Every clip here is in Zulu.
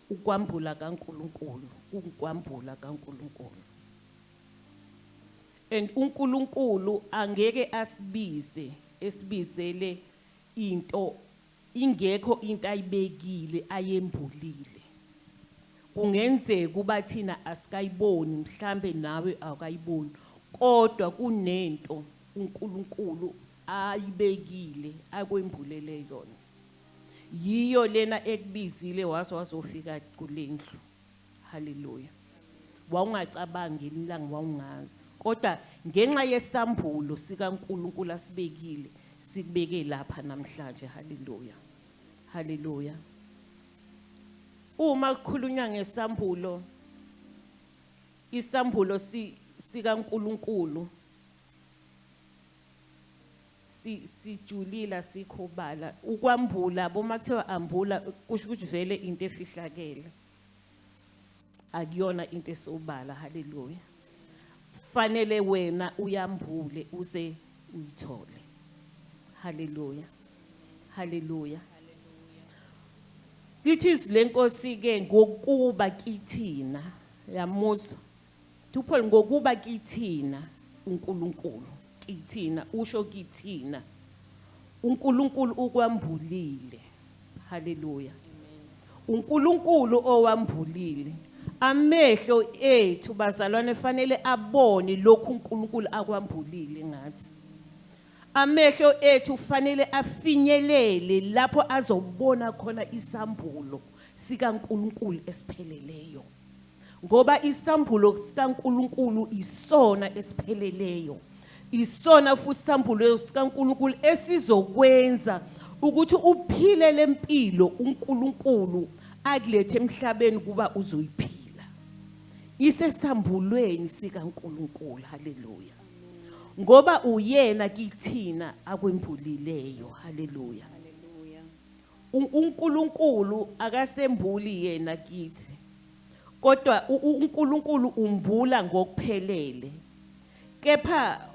Ukwambula kaNkulunkulu, ukwambula kaNkulunkulu. And uNkulunkulu angeke asibize esibizele into ingekho, into ayibekile ayembulile. Kungenzeka kuba thina asikayiboni, mhlambe nawe awukayiboni, kodwa kunento uNkulunkulu ayibekile akwembulele yona. Yiyo lena ekubizile waze wazofika kulendlu. Haleluya. Wawungacabangi ilanga, wawungazi, kodwa ngenxa yesambulo sikaNkulunkulu asibekile, sikubeke lapha namhlanje. Haleluya, haleluya. Uma kukhulunywa ngesambulo, isambulo sikaNkulunkulu sijulila, sikhobala. Ukwambula, boma kuthiwa ambula, kusho ukuthi vele into efihlakele, akuyona into esobala. Haleluya. Fanele wena uyambule uze uyithole. Haleluya, haleluya. Lithi izwi lenkosi ke, ngokuba kithina, yamuzwa uPaul, ngokuba kithina uNkulunkulu, kithina usho kithina uNkulunkulu ukwambulile. Haleluya. UNkulunkulu owambulile. Amehlo ethu, bazalwane, fanele abone lokhu uNkulunkulu akwambulile ngathi. Amehlo ethu fanele afinyelele lapho azobona khona isambulo sikaNkulunkulu esipheleleyo, ngoba isambulo sikaNkulunkulu isona esipheleleyo, isona futhi isambulo sikaNkulunkulu esizokwenza ukuthi uphile lempilo uNkulunkulu akulethe emhlabeni kuba uzoyiphila. Isesambulweni sikaNkulunkulu. Haleluya. Ngoba uyena kithina akwembulileyo. Haleluya. Hallelujah. UNkulunkulu akasembuli yena kithi, kodwa uNkulunkulu umbula ngokuphelele. Kepha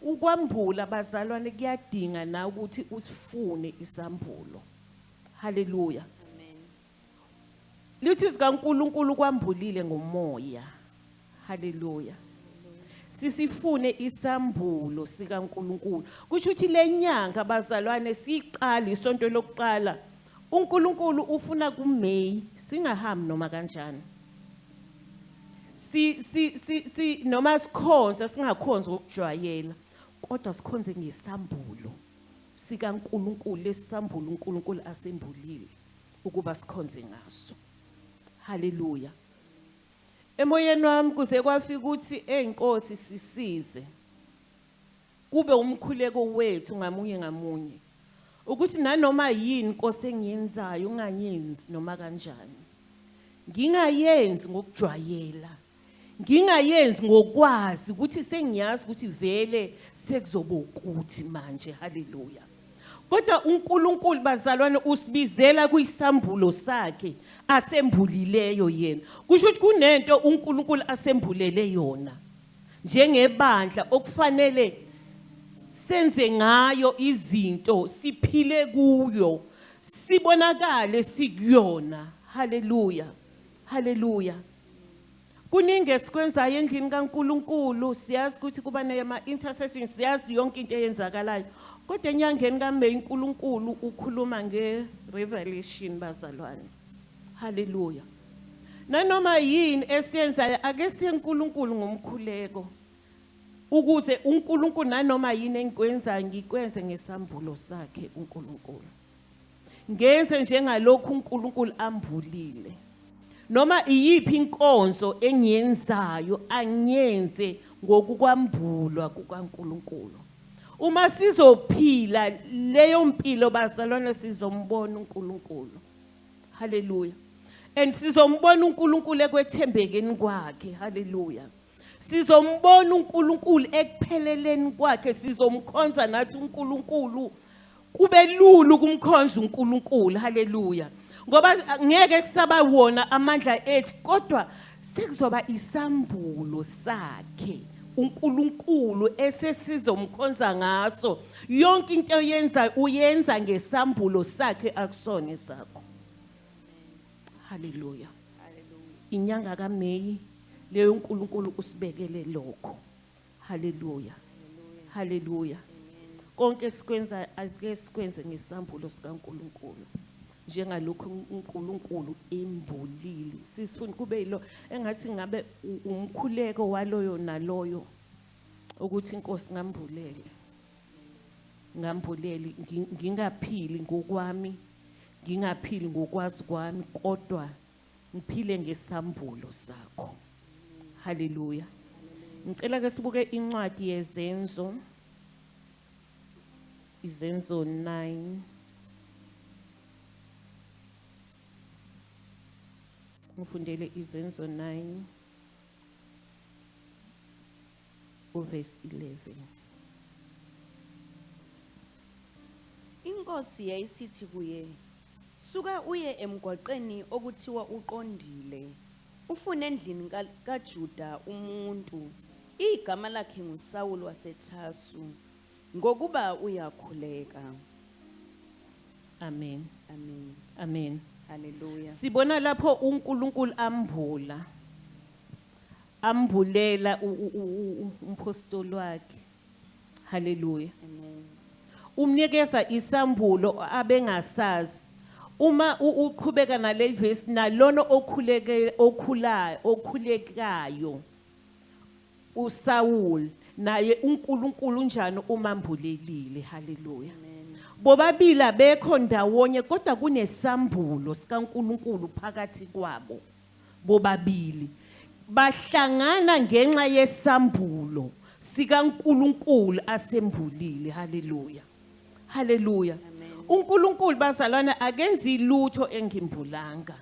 ukwambula, bazalwane, kuyadinga na ukuthi usifune isambulo. Haleluya. Amen. Lithi sikaNkulunkulu kwambulile ngomoya. Haleluya. Sisifune isambulo sikaNkulunkulu. Kusho ukuthi lenyanga, bazalwane, siqala isonto lokuqala, uNkulunkulu ufuna kuMay singahambi noma kanjani, si si si si noma sikhonza, singakhonzi ngokujwayela, kodwa sikhonze ngesambulo sikaNkulunkulu, lesambulo uNkulunkulu asembulile ukuba sikhonze ngaso. Haleluya. Emoyeni wami kuze kwafika ukuthi, "Eyinkosi, sisize." Kube umkhuleko wethu ngamunye ngamunye ukuthi nanoma yini, Nkosi, engiyenzayo, unganyenzi noma kanjani, ngingayenzi ngokujwayela, ngingayenzi ngokwazi ukuthi sengiyazi ukuthi vele sekuzoba ukuthi manje. Haleluya. Kodwa uNkulunkulu, bazalwane, usibizela kuyisambulo sakhe asembulileyo yena. Kusho ukuthi kunento uNkulunkulu asembulele yona njengebandla okufanele senze ngayo izinto, siphile kuyo, sibonakale sikuyona. Haleluya, haleluya. Kuningi esikwenzayo endlini kaNkulunkulu. Siyazi ukuthi kuba nema intercession, siyazi yonke into eyenzakalayo, kodwa enyangeni kaMay uNkulunkulu ukhuluma nge-revelation, bazalwane. Haleluya. Nanoma yini esiyenzayo, ake siye uNkulunkulu ngomkhuleko, ukuze uNkulunkulu nanoma yini engikwenzayo ngikwenze ngesambulo sakhe uNkulunkulu, ngenze njengalokhu uNkulunkulu ambulile. Noma iyiphi inkonzo engiyenzayo, angiyenze ngokukwambulwa kukaNkulunkulu. Uma sizophila leyo mpilo, bazalwane, sizombona uNkulunkulu. Haleluya. And sizombona uNkulunkulu ekwethembekeni kwakhe. Haleluya. Sizombona uNkulunkulu ekupheleleni kwakhe. Sizomkhonza nathi uNkulunkulu, kube lula ukumkhonza uNkulunkulu. Haleluya. Ngoba ngeke kusaba wona amandla ethu, kodwa sekuzoba isambulo sakhe uNkulunkulu esesizomkhonza ngaso. Yonke into oyenza, uyenza ngesambulo sakhe, akusona esakho. Haleluya. Inyanga kaMeyi leyo uNkulunkulu usibekele lokho. Haleluya. Haleluya. Konke sikwenza ake sikwenze ngesambulo sikaNkulunkulu. Njengalokhu uNkulunkulu embulile. Sisifuna kube yilo engathi ngabe umkhuleko waloyo naloyo ukuthi inkosi ngambulele. Ngambulele ngingaphili ngokwami, ngingaphili ngokwazi kwami, kodwa ngiphile ngesambulo sakho. Haleluya. Ngicela ke sibuke incwadi yeZenzo. Izenzo 9. Ngifundele Izenzo 9 uverse 11. Inkosi yayisithi kuye, "Suka uye emgwaqeni okuthiwa uqondile, ufune endlini kaJuda umuntu, igama lakhe nguSawulu waseTarsu, ngokuba uyakhuleka." Amen. Amen. Amen. Hallelujah. Sibona lapho uNkulunkulu ambulela umpostoli wakhe. Haleluya. Amen. Umnikeza isambulo abengasazi. Uma uqhubeka naleli verse, nalona okhuleke okhulayo okhulekayo uSaul, naye uNkulunkulu unjani umambulelile. Haleluya. Bobabili abekho ndawonye, kodwa kunesambulo sikaNkulunkulu phakathi kwabo. Bobabili bahlangana ngenxa yesambulo sikaNkulunkulu asembulile. Haleluya. Haleluya. uNkulunkulu bazalwane akenzi lutho engimbulanga.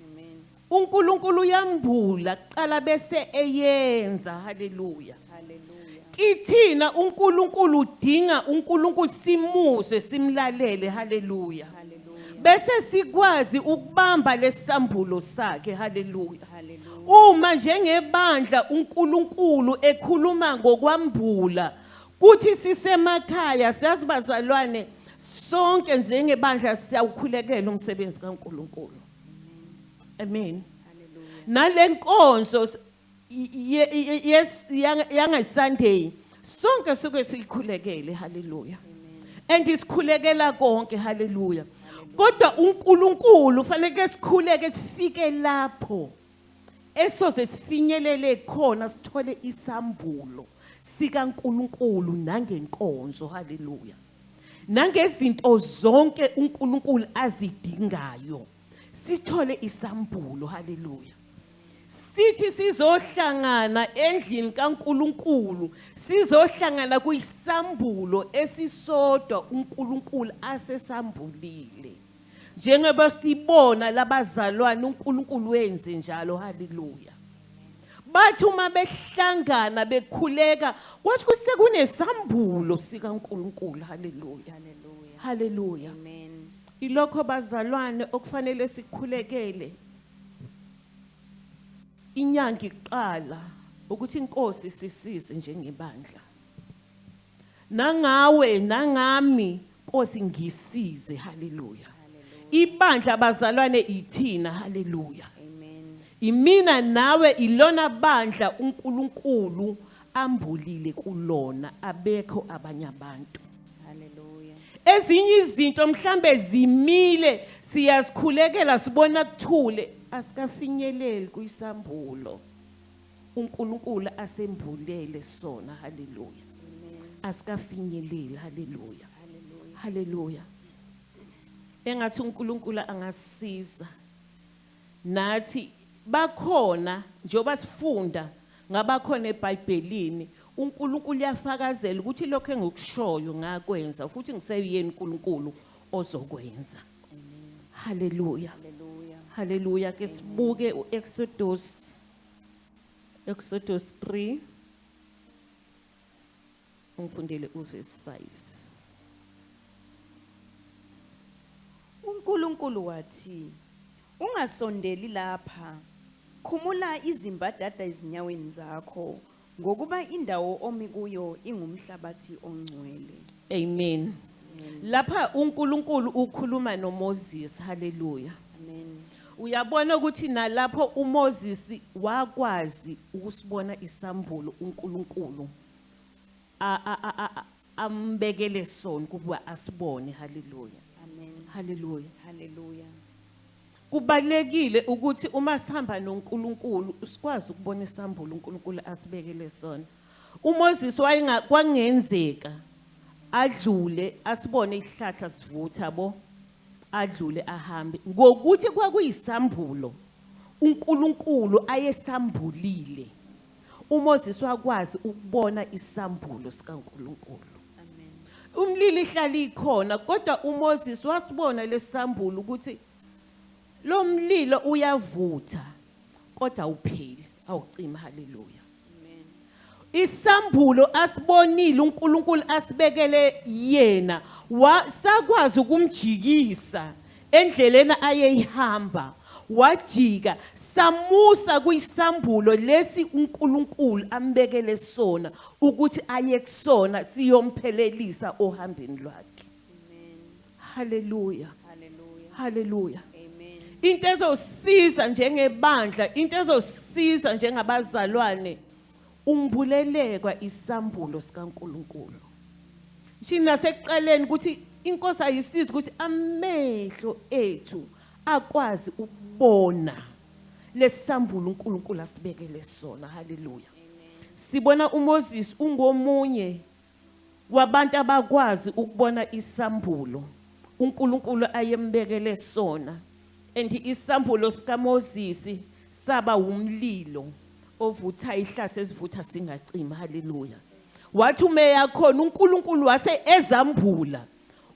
Amen. uNkulunkulu uyambula kuqala bese eyenza. Haleluya. Haleluya. Kithina uNkulunkulu udinga uNkulunkulu simuzwe simlalele. Haleluya. Haleluya. Bese sikwazi ukubamba lesambulo sakhe. Haleluya. Haleluya. Uma njengebandla uNkulunkulu ekhuluma ngokwambula kuthi sisemakhaya, siyazi bazalwane sonke njengebandla siyawukhulekela umsebenzi kaNkulunkulu. Amen. Haleluya. Nalenkonzo yes yanga Sunday sonke suke siyikhulekele. Haleluya. And isikhulekela konke. Haleluya. Kodwa uNkulunkulu ufanele sikhuleke sifike lapho esoze sifinyelele khona, sithole isambulo sikaNkulunkulu nangenkonzo. Haleluya. Nangezinto zonke uNkulunkulu azidingayo sithole isambulo. Haleluya. Sithi sizohlangana endlini kaNkulunkulu, sizohlangana kuyisambulo esisodwa uNkulunkulu asesambulile. Njengoba sibona labazalwane uNkulunkulu wenze njalo. Haleluya. Bathi uma behlangana bekhuleka kwathi kusekunesambulo sikaNkulunkulu. Haleluya. Haleluya. Haleluya. Amen. Ilokho bazalwane okufanele sikhulekele inyanga iqala, ukuthi inkosi sisize njengebandla, nangawe nangami Nkosi ngisize. Haleluya. Ibandla bazalwane ithina. Haleluya. Amen. Imina nawe ilona bandla uNkulunkulu ambulile kulona, abekho abanye abantu. Haleluya. Ezinye izinto mhlambe zimile, siyazikhulekela sibona kuthule, asikafinyeleli kuyisambulo uNkulunkulu asembulele sona. Haleluya. Asikafinyeleli. Haleluya. Haleluya. Haleluya. Engathi uNkulunkulu angasisiza nathi. Bakhona njengoba sifunda ngabakhona eBhayibhelini, uNkulunkulu uyafakazela ukuthi lokho engikushoyo ngakwenza, futhi ngiseyena uNkulunkulu ozokwenza. Haleluya. Haleluya. Haleluya. Ke sibuke uExodus, Exodus 3, ngifundele uverse 5. uNkulunkulu wathi, "Ungasondeli lapha. Khumula izimbadada ezinyaweni zakho, ngokuba indawo omi kuyo ingumhlabathi ongcwele." Amen. Lapha uNkulunkulu ukhuluma noMoses. Haleluya. Amen. Uyabona ukuthi nalapho uMoses wakwazi ukusibona isambulo uNkulunkulu ambekele sona kuba asibone. Haleluya. Amen. Haleluya. Hallelujah. Kubalekile ukuthi uma sihamba noNkulunkulu sikwazi ukubona isambulo uNkulunkulu asibekele sona. uMoses wayenga kwangenzeka adlule asibone isihlahla sivutha bo, adlule ahambe, ngokuthi kwakuyisambulo uNkulunkulu ayesambulile. uMoses wakwazi ukubona isambulo sikaNkulunkulu. Amen. Umlilo ihlala ikhona, kodwa uMoses wasibona lesambulo ukuthi lo mlilo uyavutha kodwa awupheli, awucima. Haleluya. Amen. Isambulo asibonile uNkulunkulu asibekele yena, sakwazi ukumjikisa endleleni ayeyihamba, wajika samusa kuyisambulo lesi uNkulunkulu ambekele sona ukuthi aye kusona, siyomphelelisa ohambeni lwakhe. Amen. Haleluya. Hallelujah. Haleluya. Amen. Into ezosiza njengebandla, into ezosiza njengabazalwane, umbulelekwa isambulo sikaNkulunkulu. Shini nasekuqaleni ukuthi inkosi ayisizi ukuthi amehlo ethu akwazi ukubona lesambulo uNkulunkulu asibekele sona. Haleluya. Sibona uMoses ungomunye wabantu abakwazi ukubona isambulo uNkulunkulu ayembekele sona, and isambulo sikaMoses saba umlilo ovutha ihlathi esivutha singacima. Haleluya. Wathi umeya khona uNkulunkulu wase ezambula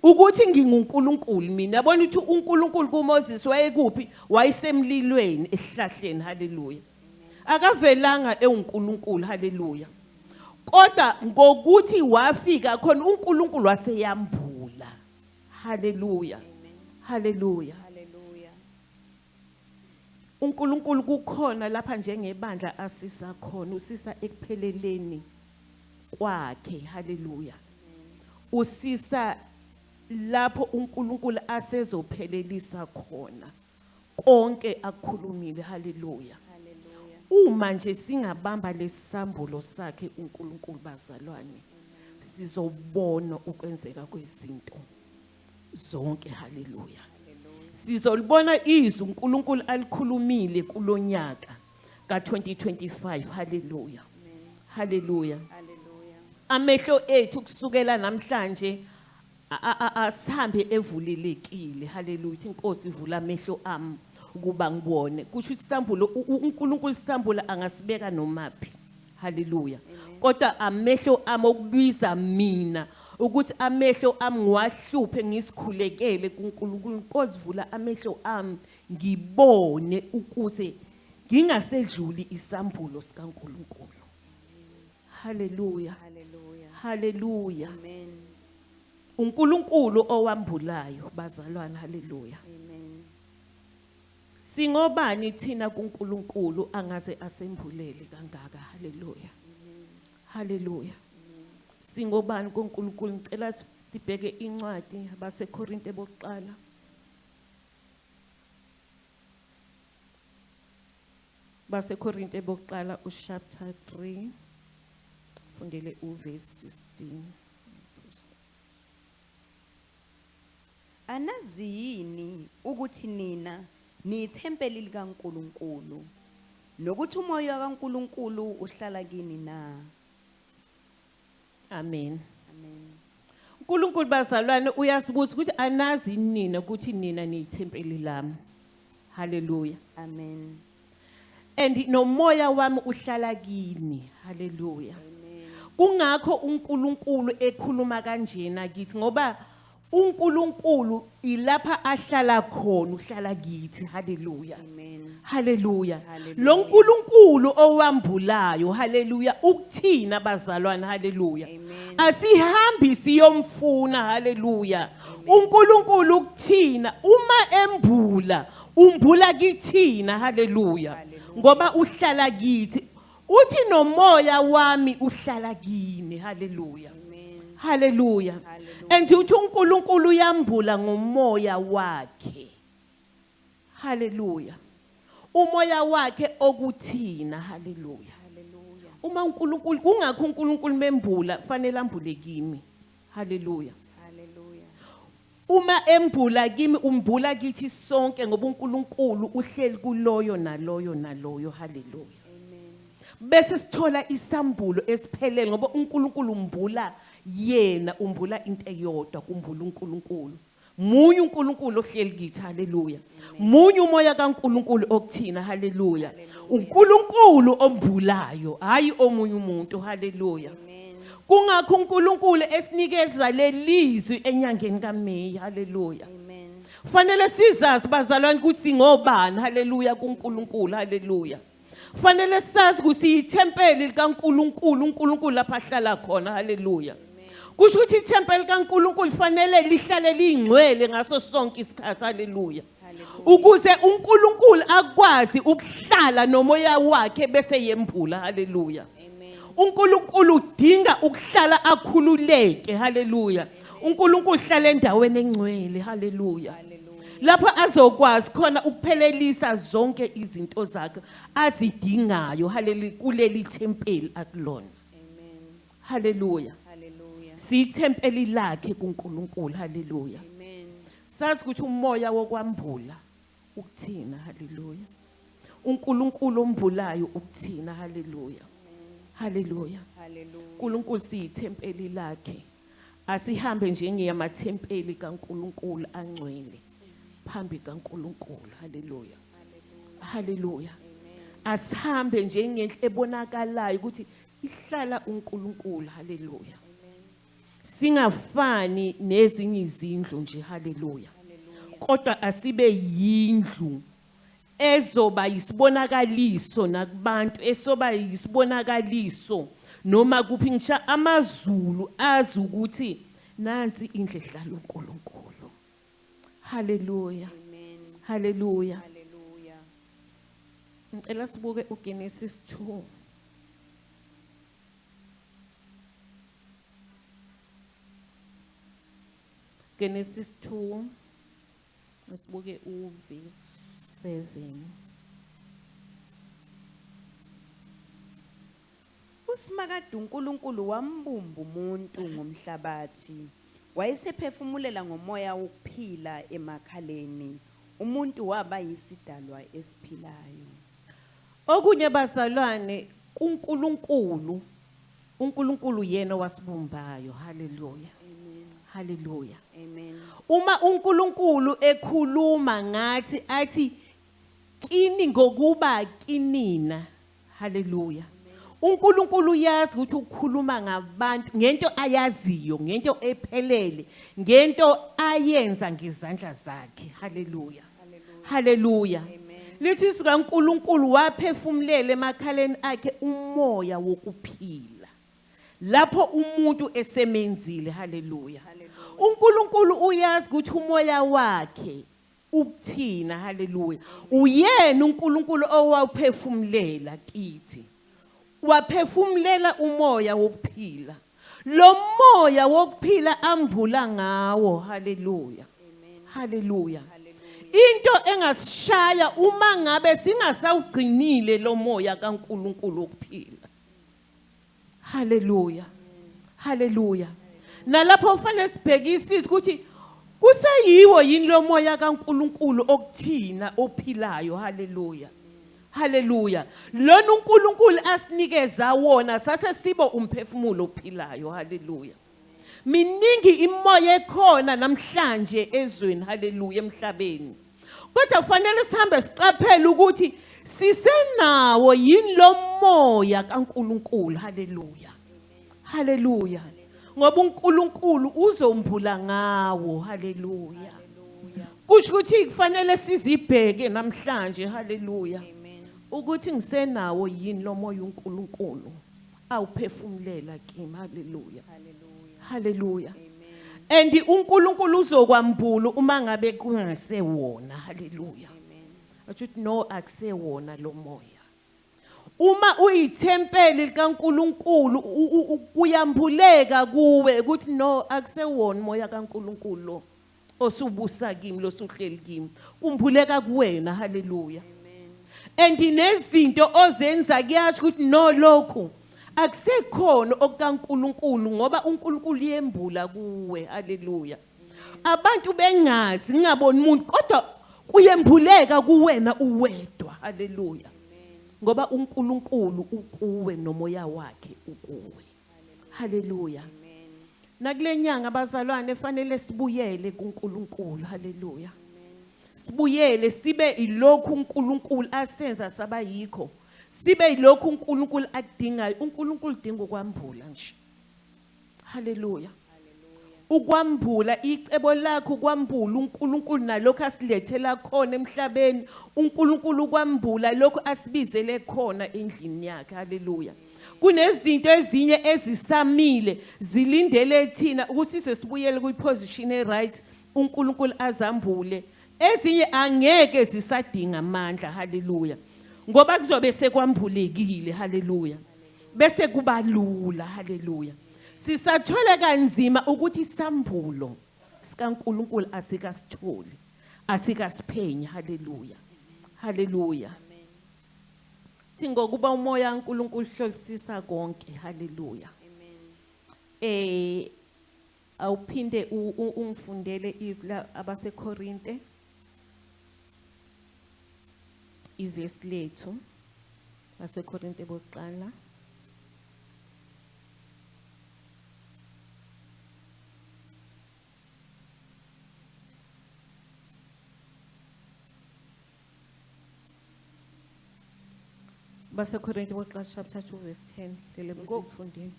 ukuthi nginguNkulunkulu mina. Yabona ukuthi uNkulunkulu kuMoses wayekuphi? Wayesemlilweni esihlahleni. Haleluya. Akavelanga ewuNkulunkulu. Haleluya. Kodwa ngokuthi wafika khona uNkulunkulu waseyambula. Haleluya. Haleluya. Hallelujah. uNkulunkulu kukhona lapha njengebandla asisa khona, usisa ekupheleleni kwakhe. Haleluya. Usisa lapho uNkulunkulu asezophelelisa khona konke akukhulumile. Haleluya. Hallelujah. Uma nje singabamba lesambulo sakhe uNkulunkulu, bazalwane, sizobona ukwenzeka kwezinto zonke. Haleluya. Hallelujah. Sizolibona izwi uNkulunkulu alikhulumile kulonyaka ka2025. Haleluya. Haleluya. Hallelujah. Amehlo ethu kusukela namhlanje asihambe evulelekile. Haleluya. Inkosi ivula amehlo ami ukuba ngibone. Kusho isambulo uNkulunkulu isambulo angasibeka nomaphi. Haleluya. Kodwa amehlo ami okubiza mina ukuthi amehlo ami ngiwahluphe ngisikhulekele kuNkulunkulu, Nkosi vula amehlo ami ngibone ukuze ngingasedluli isambulo sikaNkulunkulu. Haleluya. Hallelujah. Haleluya. Amen. uNkulunkulu owambulayo, bazalwane. Haleluya. Amen. Singobani thina kuNkulunkulu angaze asembulele kangaka? Haleluya. Haleluya. Singobani kuNkulunkulu? Ngicela sibheke incwadi abaseKorinte bokuqala. BaseKorinte bokuqala uchapter 3, fundele uverse 16. Anazi yini ukuthi nina niyithempeli likaNkulunkulu nokuthi umoya kaNkulunkulu uhlala kini na? Amen. Amen. uNkulunkulu, bazalwane, uyasibuza ukuthi anazi nina ukuthi nina niyithempeli lami. Haleluya. Amen. And nomoya wami uhlala kini. Haleluya. Amen. Kungakho uNkulunkulu ekhuluma kanjena kithi, ngoba uNkulunkulu ilapha ahlala khona, uhlala kithi. Haleluya. Amen. Haleluya. Hallelujah. Lo nkulunkulu owambulayo, haleluya, ukuthina, bazalwane, haleluya. Amen. Asihambi siyomfuna, haleluya. UNkulunkulu ukuthina, uma embula, umbula kithina, haleluya. Hallelujah. Ngoba uhlala kithi. Uthi nomoya wami uhlala kini, haleluya. Amen. Haleluya. Hallelujah. And uthi uNkulunkulu uyambula ngomoya wakhe. Haleluya. Umoya wakhe okuthina, haleluya. Hallelujah. Uma uNkulunkulu kungakho uNkulunkulu membula fanele ambule kimi. Haleluya. Hallelujah. Uma embula kimi umbula kithi sonke ngoba uNkulunkulu uhleli kuloyo naloyo naloyo, haleluya. Amen. Bese sithola isambulo esiphelele ngoba uNkulunkulu umbula yena, umbula into eyodwa, kumbula uNkulunkulu. Munye uNkulunkulu ohleli kithi, haleluya. Munye umoya kaNkulunkulu okuthina, haleluya. uNkulunkulu ombulayo, hayi omunye umuntu, haleluya. Amen. Kungakho uNkulunkulu esinikeza lelizwi enyangeni kaMeyi, haleluya. Amen. Fanele sizazi bazalwane ukuthi ngobani, haleluya, kuNkulunkulu, haleluya. Fanele sazi ukuthi ithempeli likaNkulunkulu, uNkulunkulu lapha ahlala khona, haleluya. Kusho ukuthi ithempeli kaNkulunkulu fanele lihlale liyingcwele ngaso sonke isikhathi, haleluya. Hallelujah. Ukuze uNkulunkulu akwazi ukuhlala nomoya wakhe bese yembula, haleluya. Amen. uNkulunkulu udinga ukuhlala akhululeke, haleluya. uNkulunkulu uhlala endaweni engcwele, haleluya. Hallelujah. Lapho azokwazi khona ukuphelelisa zonke izinto zakhe azidingayo, haleluya, kuleli thempeli akulona. Amen. Haleluya. Hallelujah. Siyithempeli lakhe kuNkulunkulu, haleluya. Amen. Sazi ukuthi umoya wokwambula ukuthina, haleluya. uNkulunkulu ombulayo ukuthina, haleluya. Haleluya. Hallelujah. uNkulunkulu siyithempeli lakhe. Asihambe njengeyamathempeli kaNkulunkulu angcwele phambi kaNkulunkulu, haleluya. Haleluya. Asihambe njengenhle ebonakalayo ukuthi ihlala uNkulunkulu, haleluya. Singafani nezinye izindlu nje, haleluya. Kodwa asibe yindlu ezoba yisibonakaliso nakubantu, esoba yisibonakaliso noma kuphi, ngisho amazulu azi ukuthi nansi indlu ehlala uNkulunkulu. Haleluya. Amen. Haleluya. Hallelujah. Ngicela sibuke uGenesis 2. Genesis 2 sibuke uverse 7. uSimakade uNkulunkulu wambumba umuntu ngomhlabathi, wayesephefumulela ngomoya wokuphila emakhaleni, umuntu waba yisidalwa esiphilayo. Okunye bazalwane, kuNkulunkulu, uNkulunkulu yena wasibumbayo, haleluya. Amen. Haleluya. Amen. Uma uNkulunkulu ekhuluma ngathi athi kini ngokuba kinina, haleluya. uNkulunkulu uyazi ukuthi ukhuluma ngabantu ngento ayaziyo, ngento ephelele, ngento ayenza ngezandla zakhe, haleluya. Haleluya. Lithi sikaNkulunkulu waphefumulela emakhaleni akhe umoya wokuphila. Lapho umuntu esemenzile, haleluya. uNkulunkulu uyazi ukuthi umoya wakhe ukuthina, haleluya. Uyena uNkulunkulu owawuphefumulela kithi. Waphefumulela umoya wokuphila. Lo moya wokuphila ambula ngawo, haleluya. Haleluya. Into engasishaya uma ngabe singasawugcinile lo moya kaNkulunkulu wokuphila. Haleluya. Haleluya. Nalapho kufanele sibhekisise ukuthi kuseyiwo yini lo moya kaNkulunkulu okuthina ophilayo, haleluya. Haleluya. Lona uNkulunkulu asinikeza wona sase sibo umphefumulo ophilayo, haleluya. Miningi imoya ekhona namhlanje ezweni, haleluya, emhlabeni. Kodwa kufanele sihambe siqaphele ukuthi sisenawo yini lo moya kaNkulunkulu, haleluya. Haleluya. Ngoba uNkulunkulu uzombula ngawo, haleluya. Kusho ukuthi kufanele sizibheke namhlanje, haleluya. Amen. Ukuthi ngisenawo yini lo moya uNkulunkulu awuphefumulela kimi, haleluya. Hallelujah. Haleluya. Amen. And uNkulunkulu uzokwambula uma ngabe kungasewona, haleluya. Amen. Athi ukuthi no, akusewona lo moya. Uma uyithempeli likaNkulunkulu kuyambuleka kuwe ukuthi no, akusewona umoya kaNkulunkulu lo Osubusa kimi losuhleli kimi. Kumbuleka kuwena, haleluya. And nezinto ozenza kuyasho ukuthi no, lokhu akusekhona okukaNkuluNkulu, ngoba uNkulunkulu yembula kuwe, haleluya. Abantu bengazi, ngingaboni umuntu, kodwa kuyembuleka kuwena uwedwa, haleluya. Ngoba uNkulunkulu ukuwe nomoya wakhe ukuwe, haleluya. Nakule nyanga abazalwane fanele sibuyele kuNkulunkulu, haleluya. Sibuyele sibe ilokhu uNkulunkulu asenza sabayikho, sibe ilokhu uNkulunkulu adingayo. uNkulunkulu udinga ukwambula nje, haleluya. Ukwambula icebo lakhe, ukwambula uNkulunkulu nalokho asilethela khona emhlabeni, uNkulunkulu ukwambula lokho asibizele khona endlini yakhe, haleluya. Kunezinto ezinye ezisamile zilindele thina ukuthi sesibuyele kwiposition e-right, uNkulunkulu azambule. Ezinye angeke zisadinga amandla, haleluya, ngoba kuzobe sekwambulekile, haleluya, bese kuba lula, haleluya. Sisathola kanzima ukuthi isambulo sikaNkulunkulu asikasitholi, asikasiphenyi, haleluya, haleluya. Thi ngokuba umoya kaNkulunkulu uhlolisisa konke, haleluya. Awuphinde ungifundele izwi la abaseKorinte, ivesi lethu baseKorinte bokuqala. BaseKorinte bokuqala chapter 2 verse 10, lele besifundile.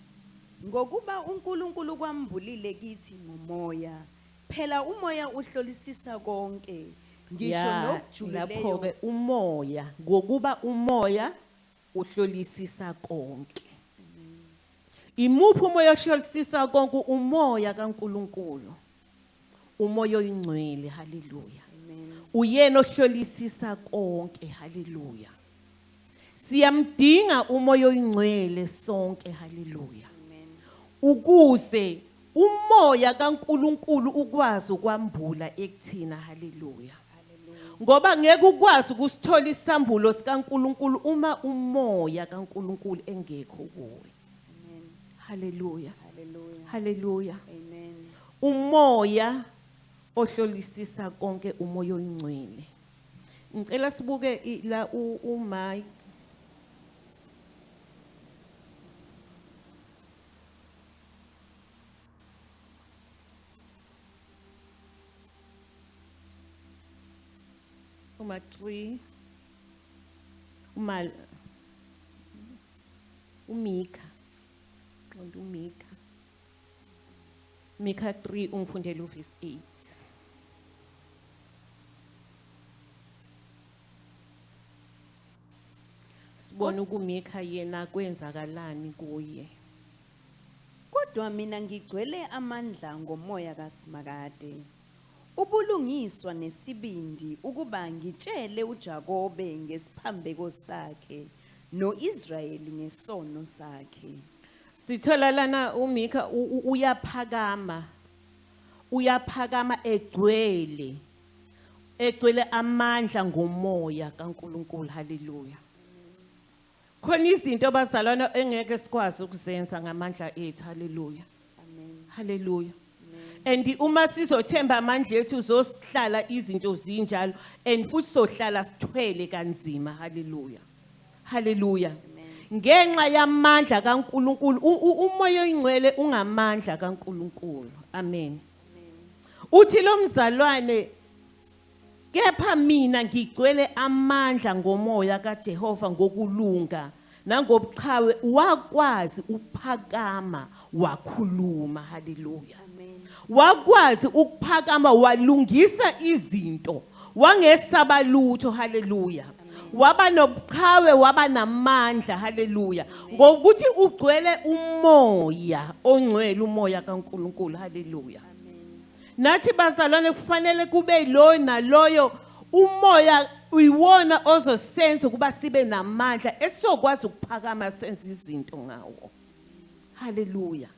Ngokuba uNkulunkulu kwambulile kithi ngomoya, phela umoya uhlolisisa konke, ngisho nokujulileyo. Lapho ke umoya, ngokuba umoya uhlolisisa konke. Imuphi umoya ohlolisisa konke? Umoya kaNkulunkulu, umoya oyingcwele, haleluya. Uyena ohlolisisa konke, haleluya. Siyamdinga umoya oyingcwele sonke, haleluya. Ukuze umoya kaNkulunkulu ukwazi ukwambula ekuthina, haleluya. Ngoba ngeke ukwazi ukusithola isambulo sikaNkulunkulu uma umoya kaNkulunkulu engekho kuwe. Haleluya. Haleluya. Amen. Umoya ohlolisisa konke, umoya oyingcwele. Ngicela sibuke la uMike. Uma 3, uma uMika, qonda uMika, Mika 3, ungifundele uverse 8. Sibona ukuMika yena kwenzakalani kuye. Kodwa mina ngigcwele amandla ngomoya kaSimakade, ubulungiswa nesibindi, ukuba ngitshele uJakobe ngesiphambeko sakhe noIsrayeli ngesono sakhe. Sithola lana uMika uyaphakama, uyaphakama egcwele amandla ngomoya kaNkulunkulu, haleluya. Khona izinto abazalwana engeke sikwazi ukuzenza ngamandla ethu, haleluya. Amen. Haleluya. And uma sizothemba amandla ethu uzosihlala izinto zinjalo, and futhi sohlala sithwele kanzima, haleluya. Haleluya. Ngenxa yamandla kaNkulunkulu, umoya oyingcwele ungamandla kaNkulunkulu. Amen. Uthi lo mzalwane, kepha mina ngigcwele amandla ngomoya kaJehova ngokulunga nangobuqhawe, wakwazi ukuphakama wakhuluma, haleluya. Wakwazi ukuphakama walungisa izinto, wangesaba lutho, haleluya. Waba nobuqhawe, waba namandla, haleluya. Ngokuthi ugcwele umoya ongcwele, umoya kaNkulunkulu, haleluya. Nathi bazalwane kufanele kube lo naloyo umoya uyiwona ozosenza ukuba sibe namandla esizokwazi ukuphakama senze izinto ngawo. Haleluya.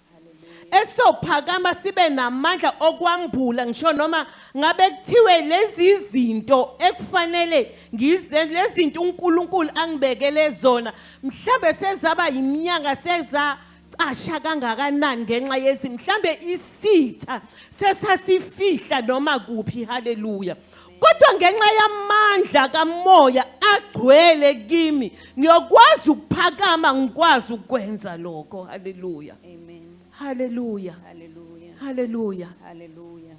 Esophakama sibe namandla okwambula ngisho noma ngabe kuthiwe lezi zinto ekufanele ngizenze, lezi zinto uNkulunkulu angibekele zona, mhlambe sezaba iminyaka seza casha kangakanani ngenxa yezi, mhlambe isitha sesasifihla noma kuphi. Haleluya. Kodwa ngenxa yamandla kaMoya agcwele kimi, ngiyokwazi ukuphakama, ngikwazi ukwenza lokho. Haleluya. Amen. Haleluya. Hallelujah. Haleluya. Hallelujah.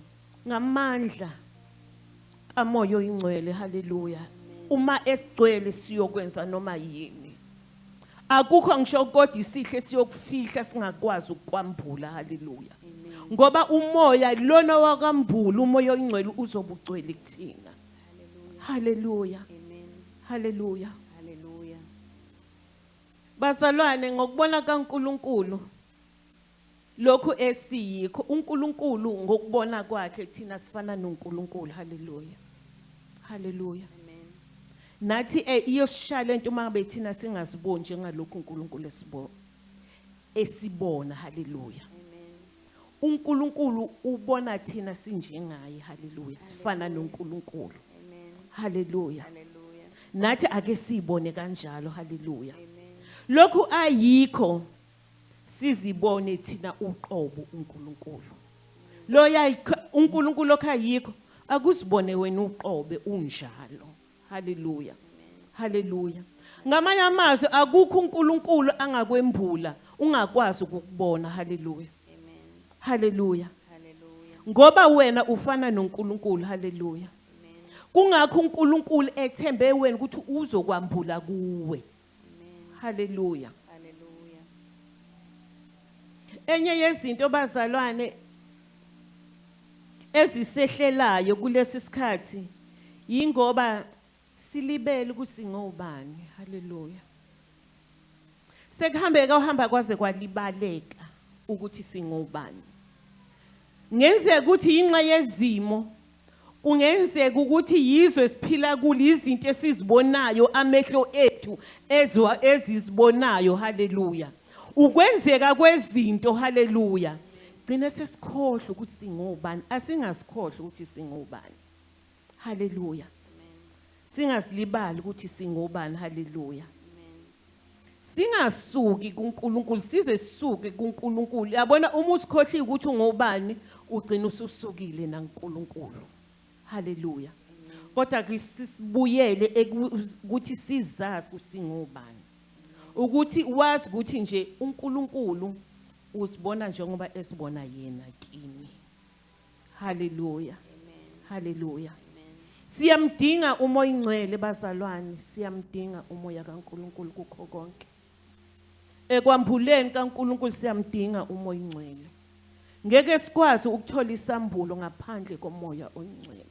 Ngamandla kaMoya oyiNgcwele. Haleluya. Uma esigcwele siyokwenza noma yini. Akukho ngisho kodwa isihle siyokufihla singakwazi ukukwambula. Haleluya. Ngoba umoya lona wakambula, uMoya oyiNgcwele uzobugcwele kuthina. Haleluya. Amen. Haleluya. Hallelujah. Bazalwane, ngokubona kaNkuluNkulu lokhu esiyikho, uNkulunkulu ngokubona kwakhe thina sifana noNkulunkulu. Haleluya. Haleluya. Amen. Nathi iyosishaya lento uma ngabe thina singaziboni njengalokhu uNkulunkulu esibona. Haleluya. Amen. uNkulunkulu ubona thina sinjengaye. Haleluya. Sifana noNkulunkulu. Amen. Haleluya. Hallelujah. Nathi ake sibone kanjalo. Haleluya. Amen. Lokhu ayikho sizibone thina uqobo uNkulunkulu. Loya uNkulunkulu okhayikho akusibone wena uqobe unjalo. Haleluya. Haleluya. Ngamanye amazwi akukho uNkulunkulu angakwembula ungakwazi ukukubona. Haleluya. Amen. Haleluya. Hallelujah. Ngoba wena ufana noNkulunkulu. Haleluya. Amen. Kungakho uNkulunkulu ethembe wena ukuthi uzokwambula kuwe. Amen. Haleluya. Hallelujah. Enye yezinto bazalwane ezisehlelayo kulesi sikhathi yingoba silibele ukuthi ngobani. Haleluya. Sekuhambeka uhamba kwaze kwalibaleka ukuthi singobani. Ngenzeka ukuthi inxa yezimo, kungenzeka ukuthi yizwe siphila kulo, izinto esizibonayo amehlo ethu ezwa ezizibonayo. Haleluya. Ukwenzeka kwezinto. Haleluya. Gcina sesikhohlwa ukuthi singobani. Asingasikhohlwa ukuthi singobani. Haleluya. Singazilibali ukuthi singobani. Haleluya. Singasuki kuNkulunkulu, size sisuke kuNkulunkulu. Yabona, uma usikhohliwe ukuthi ungobani, ugcina ususukile naNkulunkulu. Haleluya. Kodwa ke sisibuyele ukuthi sizazi ukuthi singobani, ukuthi wazi ukuthi nje uNkulunkulu usibona njengoba esibona yena kimi. Haleluya. Haleluya. Siyamdinga uMoya iNgcwele bazalwane, siyamdinga uMoya kaNkulunkulu kukho konke. Ekwambuleni kaNkulunkulu siyamdinga uMoya iNgcwele. Ngeke sikwazi ukuthola isambulo ngaphandle koMoya oNgcwele.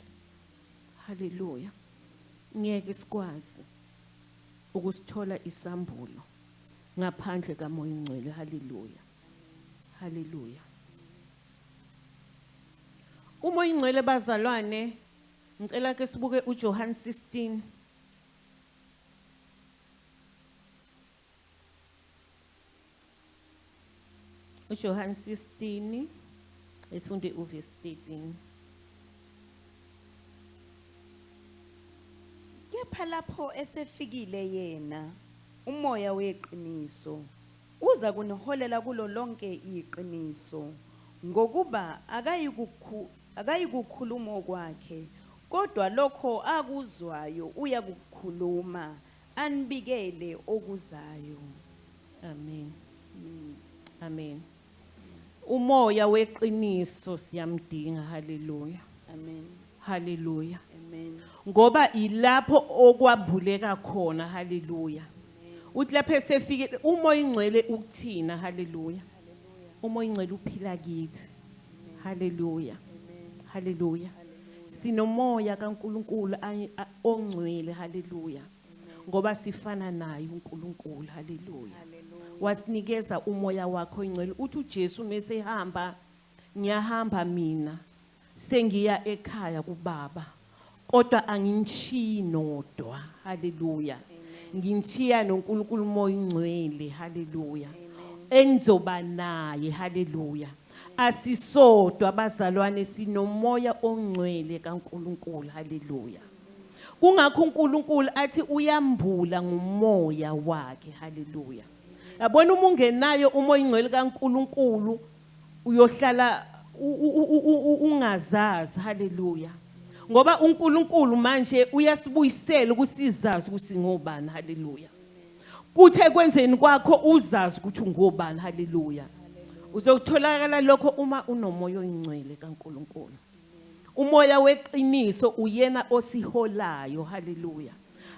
Haleluya. Ngeke sikwazi ukusithola isambulo ngaphandle kaMoya iNgcwele. Haleluya. Haleluya. UMoya iNgcwele bazalwane, ngicela ke sibuke uJohn 16. UJohn 16 esifunde uverse 13. Kepha lapho esefikile yena, uMoya weqiniso, uza kuniholela kulo lonke iqiniso, ngokuba akayikukhuluma okwakhe, kodwa lokho akuzwayo uyakukhuluma, anibikele okuzayo. Amen. Amen. Umoya weqiniso siyamdinga. Haleluya. Amen. Haleluya. Amen. Ngoba ilapho okwambuleka khona. Haleluya. Uthi lapho esefike uMoya iNgcwele ukuthina. Haleluya. UMoya iNgcwele uphila kithi. Haleluya. Haleluya. Sinomoya kaNkuluNkulu ongcwele. Haleluya. Ngoba sifana naye uNkulunkulu. Haleluya. Wasinikeza umoya wakho oyingcwele. Uthi uJesu mesehamba, ngiyahamba mina, sengiya ekhaya kubaba, kodwa anginchiyi nodwa. Haleluya. Nginchiya noNkulunkulu uMoya iNgcwele. Haleluya. Engizoba naye. Haleluya. Asisodwa abazalwane, sinomoya ongcwele kaNkuluNkulu. Haleluya. Kungakho uNkulunkulu athi uyambula ngomoya wakhe. Haleluya. Yabona, uma ungenayo umoya ingcwele kaNkuluNkulu uyohlala ungazazi. Haleluya. Ngoba uNkulunkulu manje uyasibuyisela ukusizazi ukuthi ngobani. Haleluya. Kuthe kwenzeni kwakho uzazi ukuthi ungobani. Haleluya. Uzokutholakala lokho uma unomoya oyingcwele kaNkuluNkulu. Umoya weqiniso uyena osiholayo. Haleluya.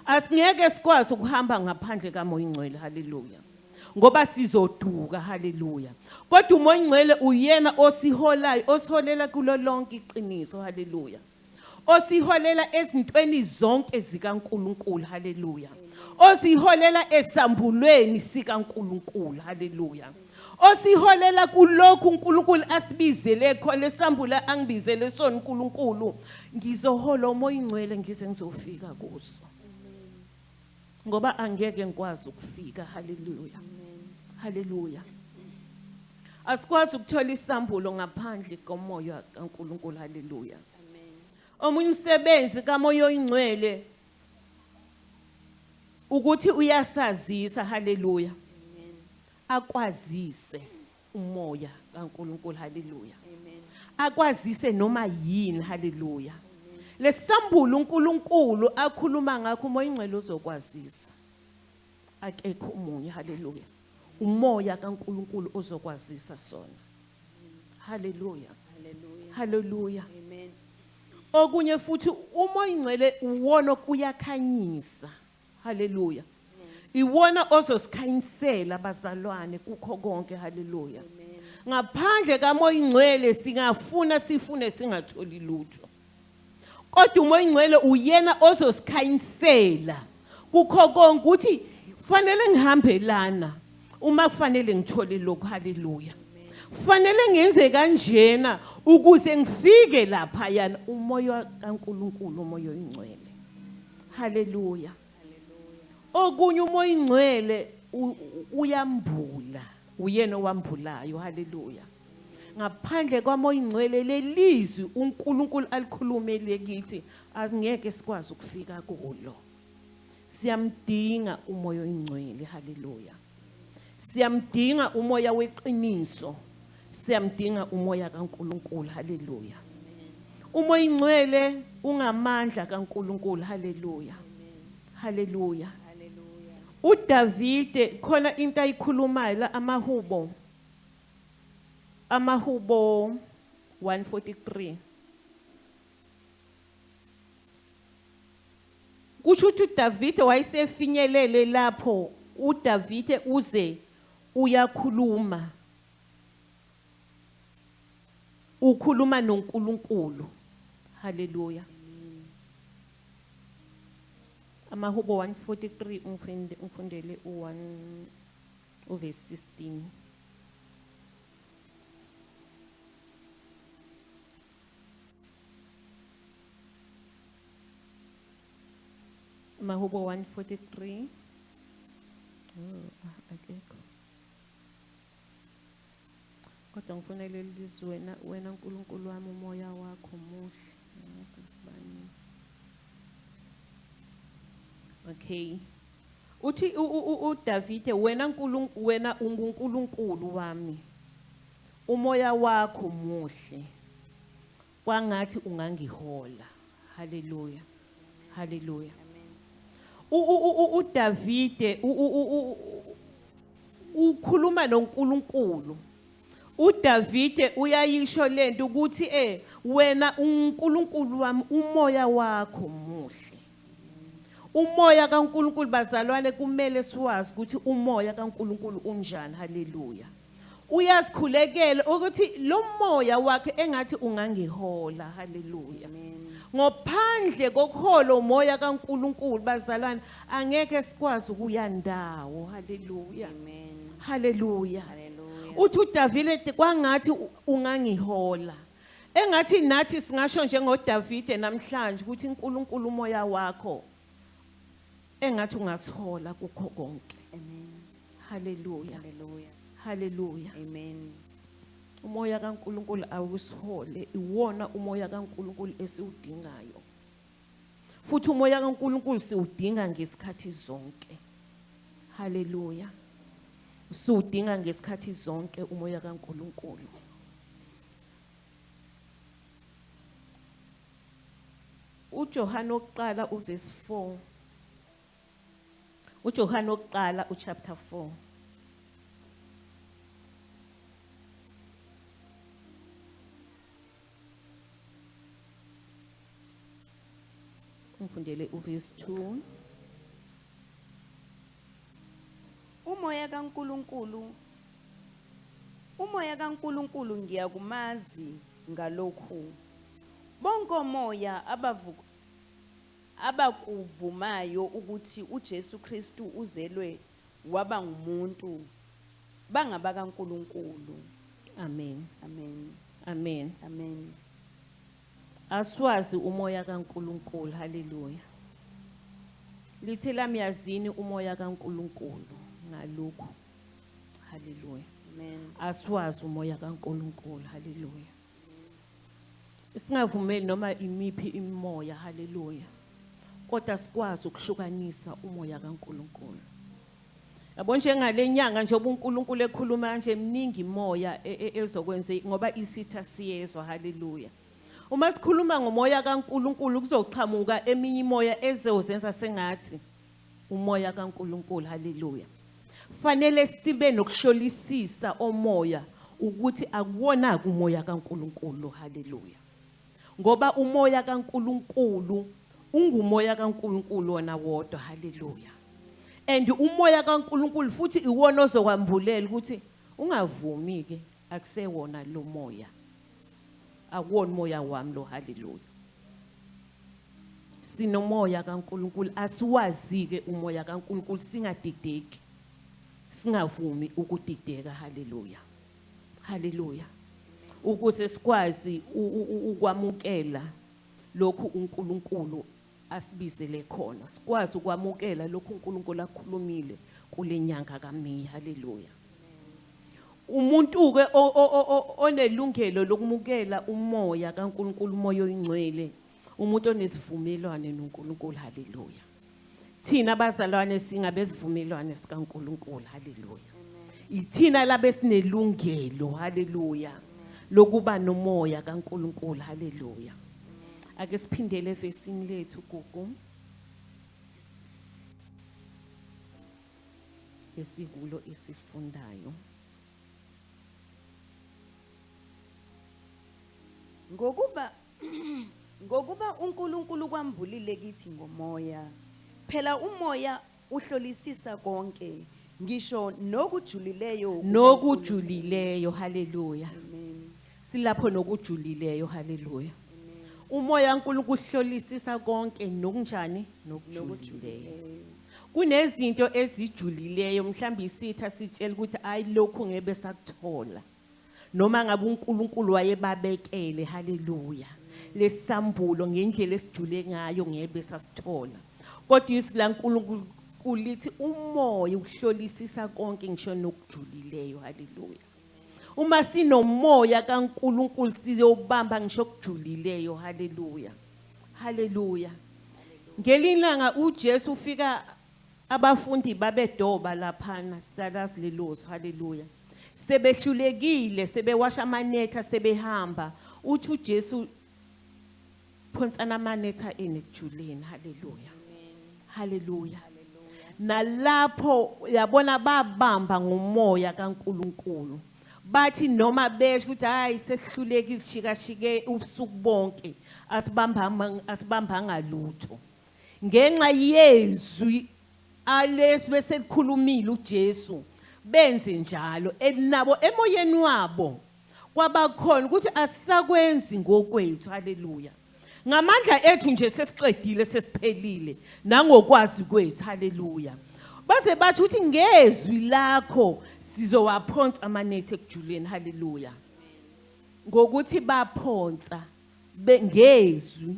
Asingeke sikwazi ukuhamba ngaphandle kamoya oyingcwele. Haleluya. Ngoba sizoduka. Haleluya. Kodwa umoya oyingcwele uyena osiholayo, osiholela kulo lonke iqiniso. Haleluya. Osiholela ezintweni zonke zikaNkuluNkulu. Haleluya. Osiholela esambulweni sikaNkuluNkulu. Haleluya. Osiholela kulokhu uNkulunkulu asibizele khona, lesambula angibizele sona uNkulunkulu. Ngizohola umoya ingcwele ngize ngizofika kuso. Ngoba angeke ngikwazi ukufika. Haleluya. Haleluya. Asikwazi ukuthola isambulo ngaphandle komoya kaNkuluNkulu. Haleluya. Omunye umsebenzi kamoya oyingcwele ukuthi uyasazisa. Haleluya. Akwazise umoya kaNkuluNkulu. Haleluya. Akwazise noma yini. Haleluya. Lesambulo uNkulunkulu akhuluma ngakho umoya ingcwele uzokwazisa. Akekho umunye. Haleluya. Umoya kaNkuluNkulu ozokwazisa sona. Haleluya. Haleluya. Amen. Okunye futhi umoya ingcwele uwona kuyakhanyisa. Haleluya. Iwona ozosikhanyisela bazalwane kukho konke. Haleluya. Ngaphandle kamoya ingcwele singafuna sifune singatholi lutho. Kodwa umoya ingcwele uyena ozosikhanyisela kukho konke ukuthi fanele ngihambe lana uma kufanele ngithole lokhu. Haleluya. Kufanele ngenze kanjena ukuze ngifike lapha yana. Umoya kaNkuluNkulu, umoya oyingcwele. Haleluya. Okunye umoya ingcwele uyambula, uyena owambulayo. Haleluya. Ngaphandle kwamoya ingcwele lelizwi uNkulunkulu alikhulumele kithi asingeke sikwazi ukufika kulo. Siyamdinga umoya oyingcwele. Haleluya. Siyamdinga umoya weqiniso. Siyamdinga umoya kaNkuluNkulu. Haleluya. Umoya ingcwele ungamandla kaNkuluNkulu. Haleluya. Haleluya. uDavide khona into ayikhulumayo la, amahubo 143. Kusho ukuthi uDavide wayesefinyelele lapho. uDavide uze uyakhuluma, ukhuluma noNkulunkulu. Haleluya. Amahubo 143, umfunde umfundele u1 uverse 16. Amahubo 143. Oh, akekho. Kodwa ngifuna leli lizwi, wena wena uNkulunkulu wami, umoya wakho muhle. Bani. Okay. Uthi uDavide, wena Nkulunkulu, wena unguNkulunkulu wami. Umoya wakho muhle. Kwangathi ungangihola. Haleluya. Haleluya. uDavide ukhuluma noNkulunkulu. uDavide uyayisho lento ukuthi wena uNkulunkulu wami, umoya wakho muhle. Umoya kaNkulunkulu bazalwane kumele siwazi ukuthi umoya kaNkulunkulu unjani. Haleluya. Uyasikhulekela ukuthi lo moya wakhe engathi ungangihola. Haleluya. Ngophandle kokuhola umoya kaNkulunkulu bazalwane angeke sikwazi ukuya ndawo. Haleluya. Amen. Haleluya. Haleluya. Uthi uDavide kwangathi ungangihola. Engathi nathi singasho njengoDavide namhlanje ukuthi uNkulunkulu umoya wakho engathi ungasihola kukho konke. Amen. Haleluya. Haleluya. Haleluya. Amen. Umoya kaNkuluNkulu awusihole, iwona umoya kaNkuluNkulu esiwudingayo. Futhi umoya kaNkuluNkulu siwudinga ngesikhathi zonke. Haleluya. Siwudinga ngesikhathi zonke umoya kaNkuluNkulu. uJohane oqala uverse 4. uJohane oqala uchapter 4. Ngifundele uverse 2. Umoya kaNkuluNkulu Umoya kaNkuluNkulu ngiyakumazi ngalokhu. Bonke omoya abakuvumayo ukuthi uJesu Kristu uzelwe waba ngumuntu bangabakaNkuluNkulu. Amen. Amen. Amen. Amen. Aswazi umoya kaNkuluNkulu. Haleluya. Lithe lami yazini umoya kaNkuluNkulu ngalokhu. Haleluya. Amen. Aswazi umoya kaNkuluNkulu. Haleluya. Singavumeli noma imiphi imimoya. Haleluya. Kodwa sikwazi ukuhlukanisa umoya kaNkuluNkulu. Yabo njengale nyanga nje uNkulunkulu ekhuluma kanje miningi imoya ezokwenza ngoba isitha siyezwa. Haleluya. Uma sikhuluma ngomoya kaNkuluNkulu kuzoqhamuka eminye imoya ezozenza sengathi umoya kaNkuluNkulu. Haleluya. Fanele sibe nokuhlolisisa omoya ukuthi akuwona umoya kaNkuluNkulu. Haleluya. Ngoba umoya kaNkuluNkulu ungumoya kaNkuluNkulu wona wodwa. Haleluya. And umoya kaNkuluNkulu futhi iwona ozokwambulela ukuthi ungavumi ke akusewona lo moya. Akuwona umoya wami lo. Haleluya. Sinomoya kaNkuluNkulu, asiwazi ke umoya kaNkuluNkulu, singadideki. Singavumi ukudideka. Haleluya. Haleluya. Ukuze sikwazi ukwamukela lokhu uNkulunkulu asibizele khona, sikwazi ukwamukela lokhu uNkulunkulu akukhulumile kule nyanga kaMeyi. Haleluya. Umuntu ke onelungelo lokumukela umoya kaNkulunkulu, umoya oyingcwele, umuntu onesivumelwano noNkulunkulu. Haleluya. Thina abazalwane singabesivumelwano sikaNkulunkulu. Haleluya. Ithina labesinelungelo, haleluya, lokuba nomoya kaNkulunkulu. Haleluya. Ake siphindele evesini lethu gugu esikulo esifundayo. Ngokuba uNkulunkulu kwambulile kithi ngomoya. Phela umoya uhlolisisa konke, ngisho nokujulileyo. Nokujulileyo. Haleluya. Amen. Silapho nokujulileyo. Haleluya. Umoya kaNkulunkulu uhlolisisa konke nokunjani nokujulileyo. Kunezinto ezijulileyo mhlawumbe isitha sitshela ukuthi ayi lokhu ngebe sakuthola. Noma ngabe uNkulunkulu wayebabekele. Haleluya. Lesambulo ngendlela esijule ngayo ngebe sasithola. Kodwa izwi laNkulunkulu lithi umoya uhlolisisa konke ngisho nokujulileyo. Haleluya. Uma sinomoya kaNkulunkulu sizobamba ngisho okujulileyo. Haleluya. Haleluya. Ngelinye ilanga uJesu ufika abafundi babedoba laphana, salazi lelozo. Haleluya. Sebehlulekile, sebewasha amanetha, sebehamba. Uthi uJesu phonsana amanetha enu ekujuleni. Haleluya. Haleluya. Nalapho yabona babamba ngomoya kaNkulunkulu. Bathi noma besho ukuthi hayi sesihlulekile shikashike ubusuku bonke, asibambanga lutho. Ngenxa yezwi alesi bese likhulumile uJesu, benze njalo nabo emoyeni wabo kwabakhona ukuthi asisakwenzi ngokwethu. Haleluya. Ngamandla ethu nje sesiqedile, sesiphelile nangokwazi kwethu. Haleluya. Baze bathi ukuthi ngezwi lakho sizowaphonsa amanethe ekujuleni. Haleluya. Ngokuthi baphonsa ngezwi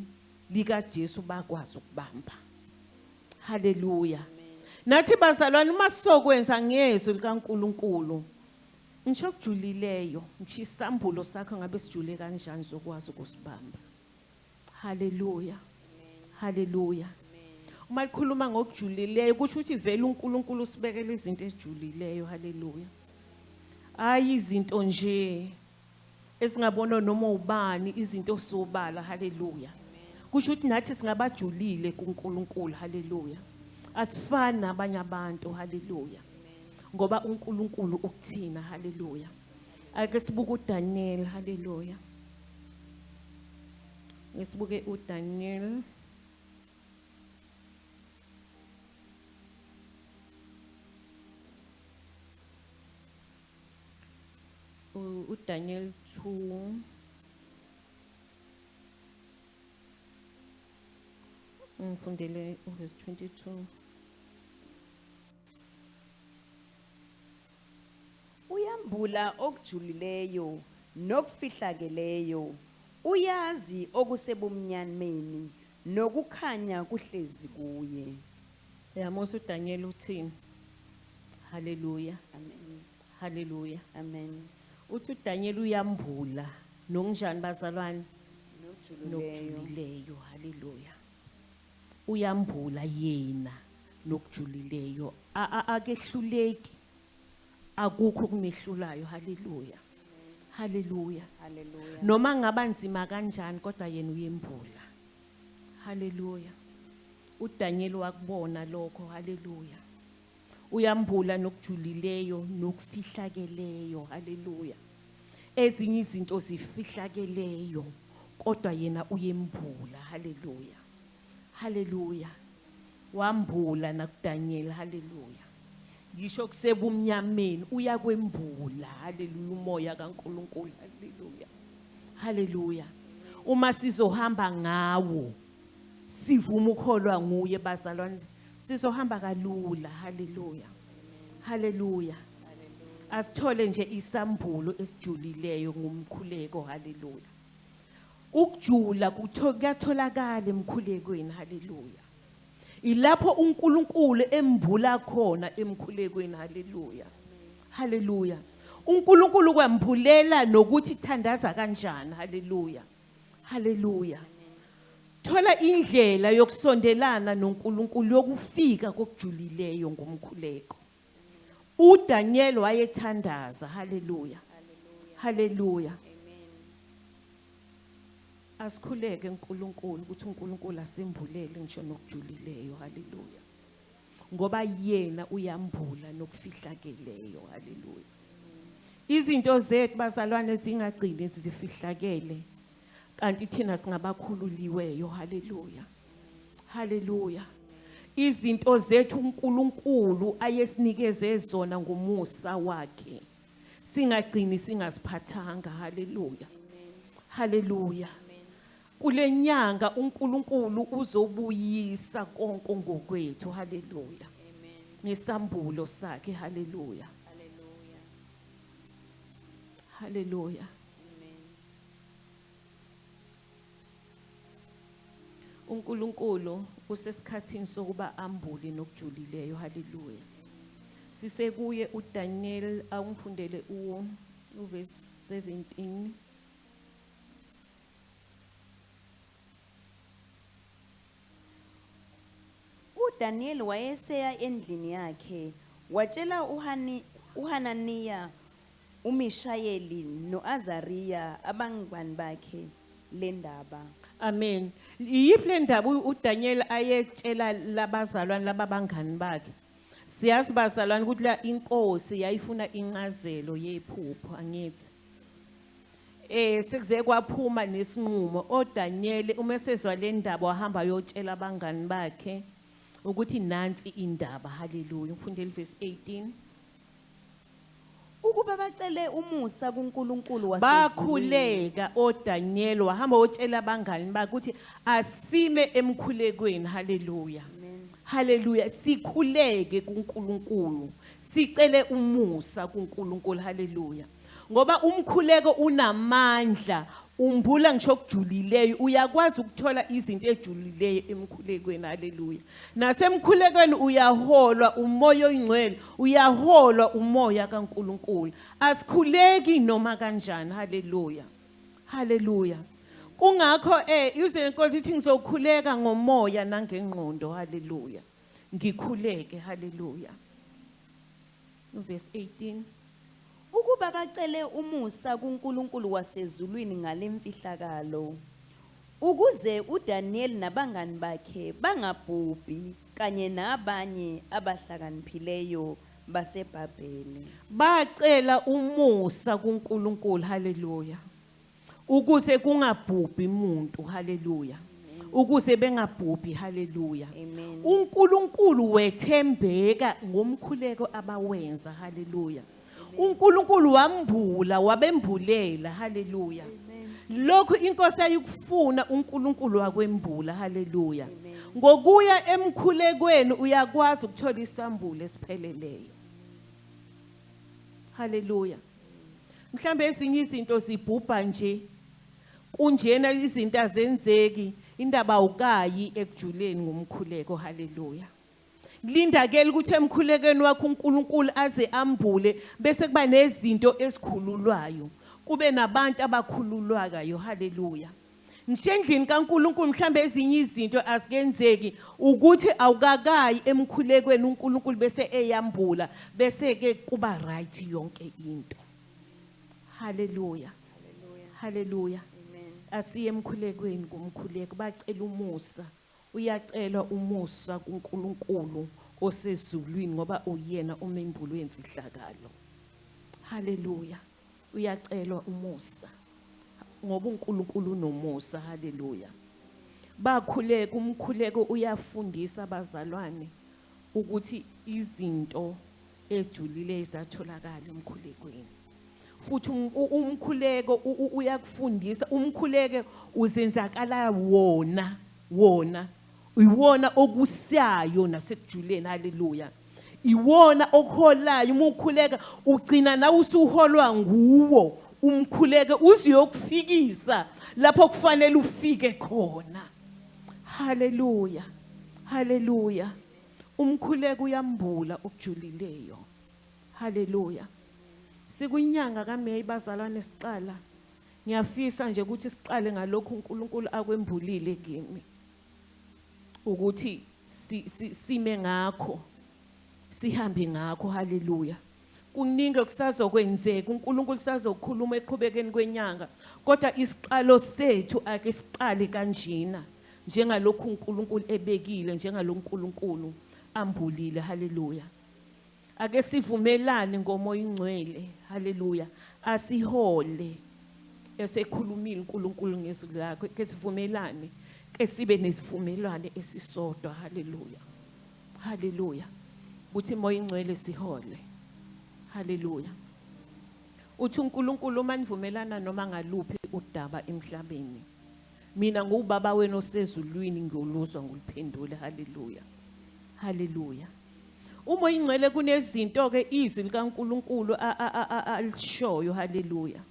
likaJesu bakwazi ukubamba. Haleluya. Nathi bazalwane uma sizokwenza ngezwi likaNkulunkulu, Ngisho kujulileyo, ngisho isambulo sakho ngabe sijule kanjani zokwazi ukusibamba. Haleluya. Haleluya. Uma likhuluma ngokujulileyo kusho ukuthi vele uNkulunkulu usibekela izinto ezijulileyo. Haleluya. Hayi izinto nje esingabona noma ubani, izinto sobala. Haleluya. Kusho ukuthi nathi singabajulile kuNkulunkulu. Haleluya. Asifani nabanye abantu. Haleluya. Ngoba uNkulunkulu ukuthina. Haleluya. Ake sibuke uDaniel. Haleluya. Ngisibuke uDaniel. uDaniel 2. Ngifundele uverse 22. Uyambula okujulileyo nokufihlakeleyo, uyazi okusebumnyameni nokukhanya kuhlezi kuye. Yamusa uDaniel uthini? Haleluya. Amen. Haleluya. Amen. Uthi uDaniel uyambula nokunjani bazalwane? Nokujulileyo. Nokujulileyo. Haleluya. Uyambula yena nokujulileyo. Akehluleki. Akukho okumehlulayo. Haleluya. Haleluya. Haleluya. Noma ngaba nzima kanjani kodwa yena uyembula. Haleluya. uDaniel wakubona lokho. Haleluya. Uyambula nokujulileyo nokufihlakeleyo. Haleluya. Ezinye izinto zifihlakeleyo kodwa yena uyembula. Haleluya. Haleluya. Wambula nakuDaniel. Haleluya. Ngisho kusebumnyameni uyakwembula. Haleluya. Umoya kaNkuluNkulu. Haleluya. Haleluya. Uma sizohamba ngawo sivuma ukholwa nguye bazalwane, sizohamba kalula. Haleluya. Haleluya. Asithole nje isambulo esijulileyo ngumkhuleko. Haleluya. Ukujula kuyatholakala emkhulekweni. Haleluya. Ilapho uNkulunkulu embula khona emkhulekweni. Haleluya. Haleluya. uNkulunkulu kwambulela nokuthi thandaza kanjani. Haleluya. Haleluya. Thola indlela yokusondelana noNkulunkulu, yokufika kokujulileyo ngomkhuleko. uDaniel wayethandaza. Haleluya. Haleluya. Asikhuleke uNkulunkulu ukuthi uNkulunkulu asembulele ngisho nokujulileyo. Haleluya. Ngoba yena uyambula nokufihlakeleyo. Haleluya. Izinto zethu bazalwane zingagcini zifihlakele, kanti thina singabakhululiweyo. Haleluya. Haleluya. Izinto zethu uNkulunkulu ayesinikeze zona ngomusa wakhe, singagcini singaziphathanga. Haleluya. Haleluya. Kule nyanga uNkulunkulu uzobuyisa konke ngokwethu. Haleluya. Ngesambulo sakhe. Haleluya. Haleluya. uNkulunkulu usesikhathini sokuba ambule nokujulileyo. Haleluya. Sisekuye uDaniel, awungifundele uverse 17. uDaniel wayeseya endlini yakhe, watshela uHananiya, uMishayeli noAzariya abangani bakhe le ndaba. Amen. Iyiphi le ndaba uDaniel ayetshela labazalwane laba bangani bakhe? Siyazi bazalwane ukuthi la inkosi yayifuna incazelo yephupho, angithi? Sekuze kwaphuma nesinqumo. ODaniel uma sezwa le ndaba wahamba ayotshela abangani bakhe ukuthi nansi indaba. Haleluya. Ngifundele verse 18. Ukuba bacele umusa kuNkulunkulu wasezulwini. Bakhuleka oDaniel wahamba wotshela abangani bakhe ukuthi asime emkhulekweni. Haleluya. Haleluya. Sikhuleke kuNkulunkulu, sicele umusa kuNkulunkulu. Haleluya. Ngoba umkhuleko unamandla, umbula ngisho okujulileyo, uyakwazi ukuthola izinto ezijulileyo emkhulekweni. Haleluya. Nasemkhulekweni uyaholwa umoya oyingcwele, uyaholwa umoya kaNkuluNkulu. Asikhuleki noma kanjani. Haleluya. Haleluya. Kungakho izwi lenkosi ithi ngizokhuleka ngomoya nangengqondo. Haleluya. Ngikhuleke. Haleluya. Verse 18. Ukuba bacele umusa kuNkulunkulu wasezulwini ngalemfihlakalo, ukuze uDaniel nabangani bakhe bangabhubhi kanye nabanye abahlakaniphileyo baseBhabhele. Bacela umusa kuNkulunkulu. Haleluya. Ukuze kungabhubhi umuntu. Haleluya. Ukuze bengabhubhi. Haleluya. Amen. uNkulunkulu wethembeka ngomkhuleko abawenza. Haleluya. uNkulunkulu wambula, wabembulela. Haleluya. Lokhu inkosi ayikufuna uNkulunkulu wakwembula. Haleluya. Ngokuya emkhulekweni uyakwazi ukuthola isambulo esipheleleyo. Haleluya. Mhlambe ezinye izinto zibhubha nje, kunjena izinto azenzeki, indaba awukayi ekujuleni ngomkhuleko. Haleluya. Linda ke ukuthi emkhulekweni wakho uNkulunkulu aze ambule, bese kuba nezinto esikhululwayo, kube nabantu abakhululwayo. Haleluya. Ngisho endlini kaNkulunkulu mhlambe ezinye izinto azikenzeki ukuthi awukakayi emkhulekweni uNkulunkulu bese eyambula, bese ke kuba right yonke into. Haleluya. Haleluya. Amen. Asiye emkhulekweni kumkhuleko, bacela umusa. Uyacelwa umusa kuNkulunkulu osezulwini ngoba uyena umembulo wemfihlakalo. Haleluya. Uyacelwa umusa ngoba uNkulunkulu unomusa. Haleluya. Bakhuleka, umkhuleko uyafundisa abazalwane ukuthi izinto ejulile izatholakala emkhulekweni. Futhi umkhuleko uyakufundisa, umkhuleko uzenzakala wona, wona iwona okusayo nasekujuleni. Haleluya. Iwona okuholayo. Uma ukhuleka ugcina nawe usuholwa nguwo umkhuleko, uziyokufikisa lapho kufanele ufike khona. Haleluya. Haleluya. Umkhuleko uyambula okujulileyo. Haleluya. Sikunyanga kaMeyi bazalwane siqala. Ngiyafisa nje ukuthi siqale ngalokhu uNkulunkulu akwembulile kimi, ukuthi sime ngakho, sihambe ngakho. Haleluya. Kuningi okusazokwenzeka, uNkulunkulu sazokhuluma eqhubekeni kwenyanga, kodwa isiqalo sethu ake siqale kanjena, njengalokhu uNkulunkulu ebekile, njengalokhu uNkulunkulu ambulile. Haleluya. Ake sivumelane ngomoya ingcwele. Haleluya. Asihole esekhulumile uNkulunkulu ngezwi lakhe, ke sivumelane, ke sibe nesivumelwane esisodwa. Haleluya. Haleluya. Kuthi moya ingcwele sihole. Haleluya. Uthi uNkulunkulu uma nivumelana noma ngaluphi udaba emhlabeni, mina ngubaba wenu osezulwini ngiyoluzwa nguliphendule. Haleluya. Haleluya. Uma ingcwele kunezinto ke izwi likaNkulunkulu alishoyo. Haleluya.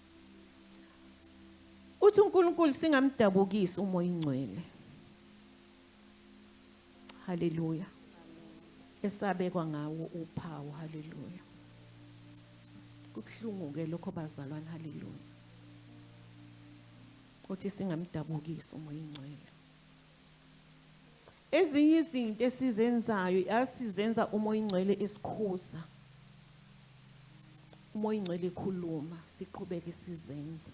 Uthi uNkulunkulu singamdabukisi umoya ingcwele. Haleluya. Esabekwa ngawo uphawu. Haleluya. Kubuhlungu ke lokho bazalwane. Haleluya. Uthi singamdabukisi umoya ingcwele. Ezinye izinto esizenzayo asizenza umoya ingcwele esikhuza. Umoya ingcwele ekhuluma siqhubeke sizenza.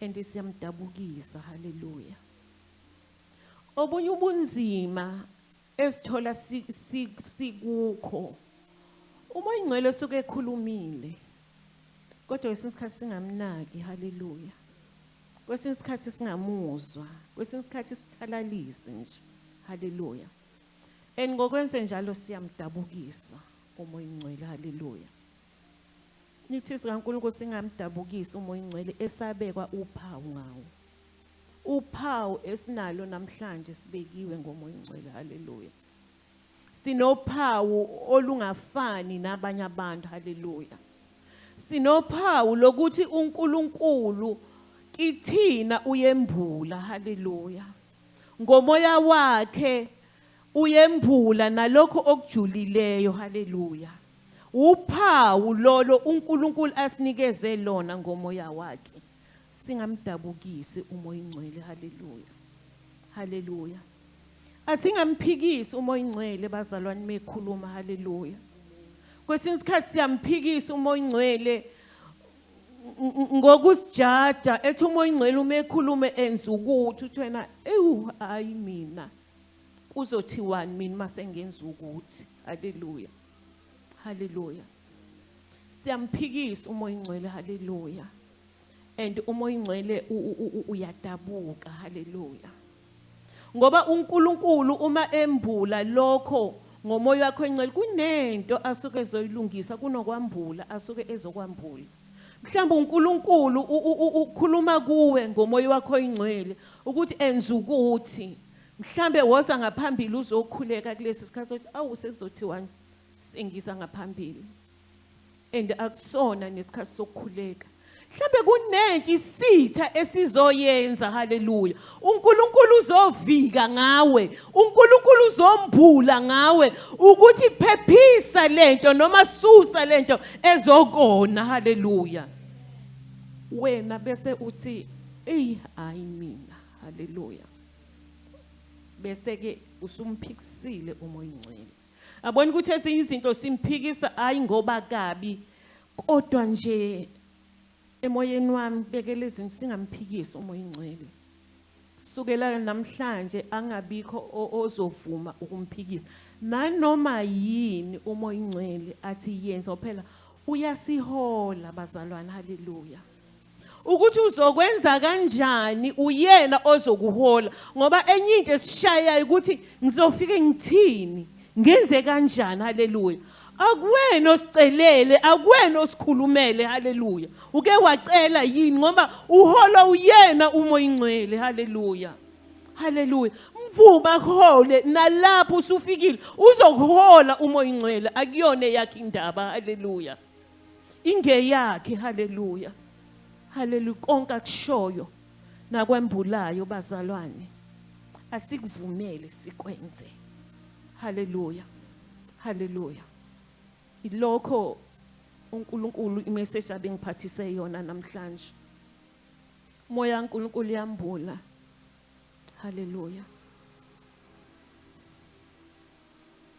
And siyamdabukisa. Haleluya. Obunye ubunzima esithola sikukho, umoya ingcwele osuke ekhulumile, kodwa kwesinye isikhathi singamnaki. Haleluya. Kwesinye isikhathi singamuzwa, kwesinye isikhathi sithalalise nje. Haleluya. And ngokwenze njalo siyamdabukisa umoya ingcwele. Haleluya. Nithi sikaNkulunkulu singamdabukisi umoya ingcwele esabekwa uphawu ngawo. Uphawu esinalo namhlanje sibekiwe ngomoya ingcwele. Haleluya. Sinophawu olungafani nabanye abantu. Haleluya. Sinophawu lokuthi uNkulunkulu kithina uyembula, haleluya. Ngomoya wakhe uyembula nalokho okujulileyo, haleluya. Uphawu lolo uNkulunkulu asinikeze lona ngomoya wakhe. Singamdabukisi uMoya oNgcwele, haleluya. Haleluya. Asingamphikisi uMoya oNgcwele bazalwane mekhuluma, haleluya. Kwesinye isikhathi siyamphikisa uMoya oNgcwele ngokusijaja, ethi uMoya oNgcwele uma ekhuluma enza ukuthi uthi wena ewu hayi mina kuzothiwani mina mase ngenza ukuthi, haleluya. Haleluya. Siyamphikisa uMoya oNgcwele, haleluya. And uMoya oNgcwele uyadabuka, haleluya. Ngoba uNkulunkulu uma embula lokho ngomoya wakhe oNgcwele kunento asuke ezoyilungisa, kunokwambula asuke ezokwambula. Mhlawumbe uNkulunkulu ukhuluma kuwe ngomoya wakhe oNgcwele ukuthi enza ukuthi mhlambe woza ngaphambili uzokhuleka kulesi sikhathi uthi awu sekuzothiwani sengisa ngaphambili. And akusona nesikhathi sokukhuleka. Mhlambe kunento isitha esizoyenza, haleluya. uNkulunkulu uzovika ngawe, uNkulunkulu uzombula ngawe ukuthi phephisa lento noma susa lento ezokona, haleluya. Wena bese uthi ey hayi mina, haleluya. Bese ke usumphikisile uMoya oNgcwele. Abona ukuthi ezinye izinto simphikisa hayi ngoba kabi, kodwa nje emoyeni wami bekele izinto singamphikisi uMoya oNgcwele. Sukela namhlanje angabikho ozovuma ukumphikisa nanoma yini uMoya oNgcwele athi yenza, phela uyasihola bazalwane, haleluya. Ukuthi uzokwenza kanjani uyena ozokuhola, ngoba enye into esishayayo ukuthi ngizofike ngithini, ngenze kanjani, haleluya. Akuwena osicelele, akuwena osikhulumele, haleluya. Uke wacela yini? Ngoba uholwa uyena uMoya oNgcwele, haleluya. Haleluya. Mvuma akuhole nalapho usufikile uzokuhola uMoya oNgcwele, akuyona yakhe indaba, haleluya. Ingeyakhe, haleluya. Haleluya. Konke akushoyo nakwembulayo bazalwane asikuvumele sikwenze, haleluya. Haleluya. Ilokho uNkulunkulu imessage abengiphathise yona namhlanje. Moya kaNkulunkulu yambula, haleluya.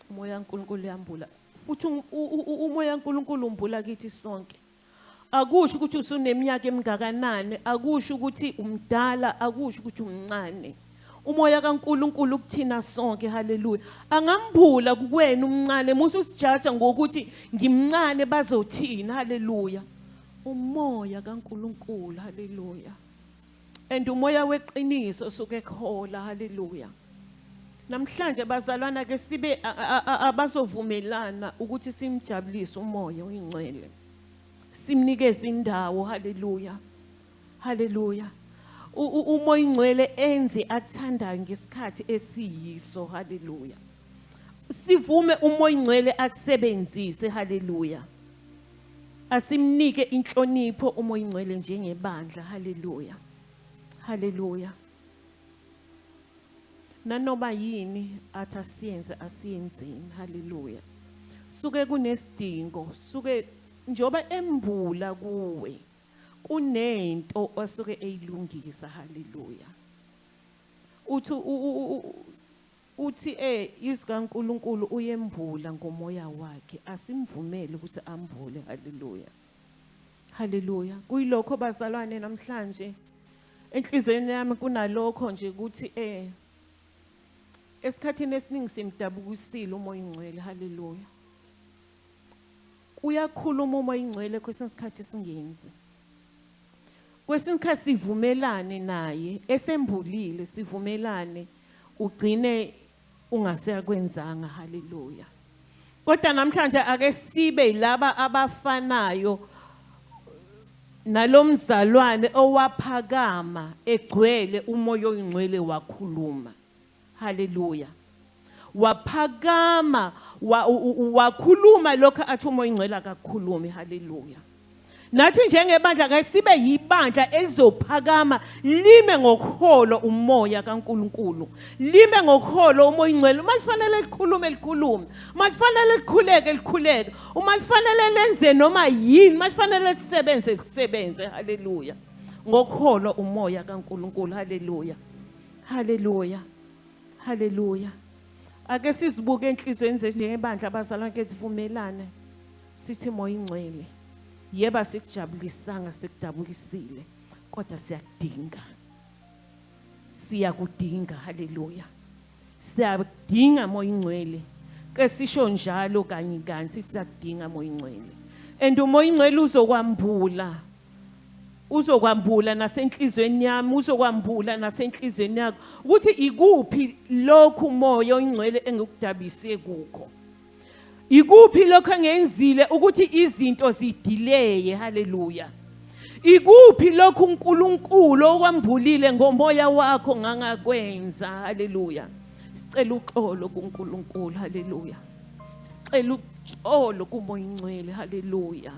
Umoya kaNkulunkulu yambula, futhi umoya kaNkulunkulu umbula kithi sonke. Akusho ukuthi usuneminyaka emingakanani, akusho ukuthi umdala, akusho ukuthi umncane. Umoya kaNkulunkulu kuthina sonke, haleluya. Angambula kuwena umncane, musu usijaja ngokuthi ngimncane bazothina, haleluya. Umoya kaNkulunkulu, haleluya. And umoya weqiniso osuke ekhola, haleluya. Namhlanje bazalwana ke sibe abazovumelana ukuthi simjabulise uMoya oNgcwele. Simnikeze indawo, haleluya. Haleluya. uMoya oNgcwele enze akuthandayo ngesikhathi esiyiso, haleluya. Sivume uMoya oNgcwele akusebenzise, haleluya. Asimnike inhlonipho uMoya oNgcwele njengebandla, haleluya. Haleluya. Nanoma yini athi asiyenze asiyenzeni, haleluya. Suke kunesidingo, suke njoba embula kuwe kunento osuke eyilungisa, haleluya. Uthi uthi izwi kaNkulunkulu uyembula ngomoya wakhe, asimvumele ukuthi ambule, haleluya. Haleluya. Kuyilokho bazalwane namhlanje enhliziyweni yami kunalokho nje ukuthi esikhathini esiningi simdabukisile uMoya oNgcwele, haleluya. Uyakhuluma uMoya oNgcwele kwesinye isikhathi singenzi. Kwesinye isikhathi sivumelane naye esembulile, sivumelane ugcine ungasekwenzanga, haleluya. Kodwa namhlanje ake sibe laba abafanayo nalomzalwane owaphakama egcwele uMoya oNgcwele wakhuluma, haleluya. Waphakama wakhuluma lokho athi uMoya oNgcwele akakhulumi, haleluya. Nathi njengebandla ke sibe yibandla elizophakama lime ngokholo umoya kaNkuluNkulu, lime ngokholo umoya ingcwele. Uma lifanele likhulume likhulume, uma lifanele likhuleke likhuleke, uma lifanele lenze noma yini, uma lifanele sisebenze sisebenze. Haleluya, ngokholo umoya kaNkuluNkulu. Haleluya, haleluya, haleluya. Ake sizibuke enhliziyweni zethu njengebandla abazalwane, ke sivumelane sithi moya ingcwele, yeba sikujabulisanga, sikudabukisile, kodwa siyakudinga, siyakudinga. Haleluya, siyakudinga moya ingcwele. Ke sisho njalo kanye kanye, siyakudinga moya ingcwele. And umoya ingcwele uzokwambula, uzokwambula nasenhlizweni yami, uzokwambula nasenhlizweni yakho ukuthi ikuphi lokhu moya oyingcwele engikudabise kukho, ikuphi lokho engenzile ukuthi izinto zidileye. Haleluya, ikuphi lokhu uNkulunkulu okwambulile ngomoya wakho ngangakwenza. Haleluya, sicela uxolo kuNkulunkulu. Haleluya, sicela uxolo kumoya ingcwele. Haleluya,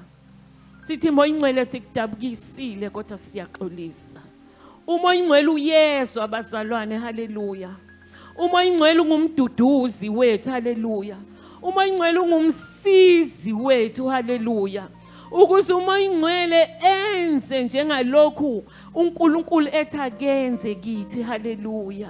sithi moya ingcwele sikudabukisile kodwa siyaxolisa. Umoya ingcwele uyezwa abazalwane. Haleluya, umoya ingcwele ungumduduzi wethu. Haleluya, umoya ingcwele ungumsizi wethu. Haleluya, ukuze umoya ingcwele enze njengalokhu uNkulunkulu ethi akenze kithi. Haleluya,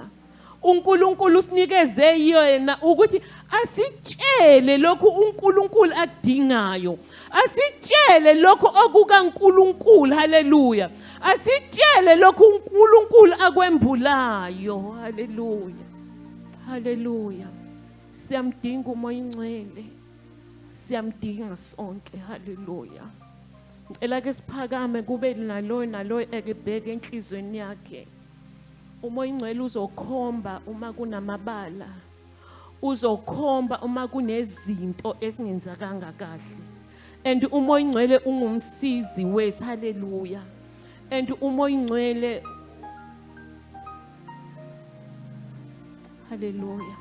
uNkulunkulu usinikeze yena ukuthi asitshele lokhu uNkulunkulu akudingayo, asitshele lokhu okukaNkulunkulu. Haleluya, asitshele lokhu uNkulunkulu akwembulayo. Haleluya, haleluya, siyamdinga umoya ingcwele, siyamdinga sonke. Haleluya, ngicela ke siphakame kube naloyo naloyo ekebheke enhlizweni yakhe. Umoya ingcwele uzokhomba uma kunamabala, uzokhomba uma kunezinto esingenzakanga kahle. And umoya ingcwele ungumsizi wethu. Haleluya, and umoya ingcwele, haleluya,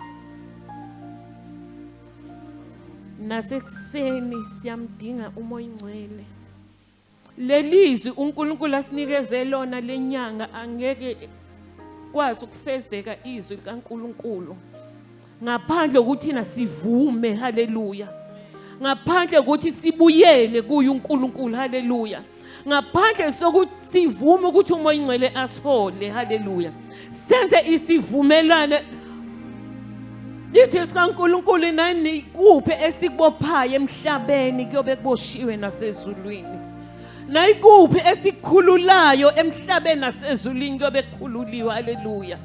nasekuseni siyamdinga umoya ingcwele. Lelizwi uNkulunkulu asinikeze lona lenyanga angeke kwazi ukufezeka izwi likaNkulunkulu ngaphandle ukuthi thina sivume. Haleluya, ngaphandle ukuthi sibuyele kuye uNkulunkulu. Haleluya, ngaphandle sokuthi sivume ukuthi umoya ingcwele asihole. Haleluya, senze isivumelwano lithi sikaNkulunkulu nani kuphi esikubophayo emhlabeni kuyobe kuboshiwe nasezulwini, nayikuphi esikhululayo emhlabeni nasezulwini kuyobe kukhululiwe. Haleluya,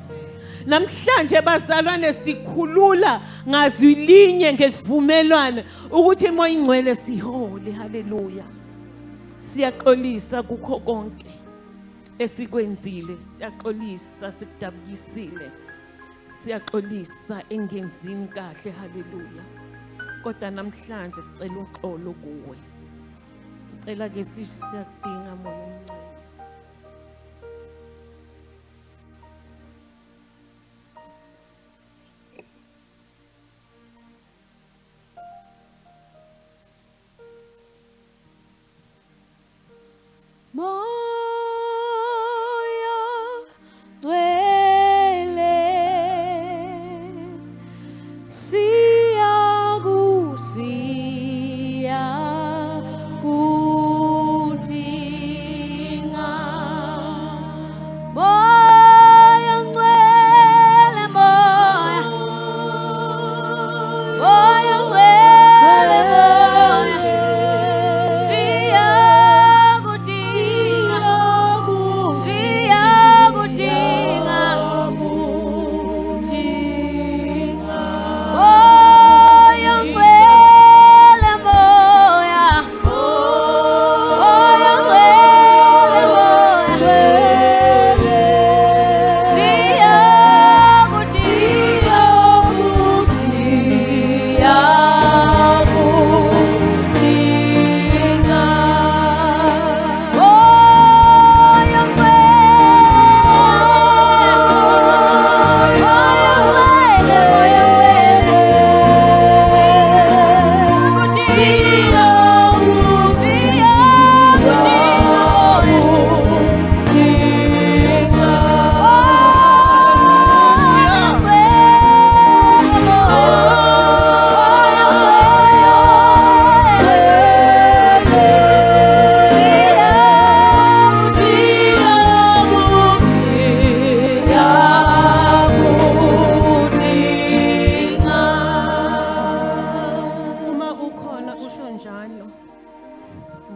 namhlanje bazalwane sikhulula ngazwi linye ngesivumelwano ukuthi moya ingcwele sihole. Haleluya, siyaxolisa kukho konke esikwenzile, siyaxolisa sikudabukisile, siyaxolisa engenzini kahle. Haleluya, kodwa namhlanje sicela uxolo kuwe. Ngicela ke siyakudinga moya ongcwele. Moya ngcwele siyakusiya kudinga.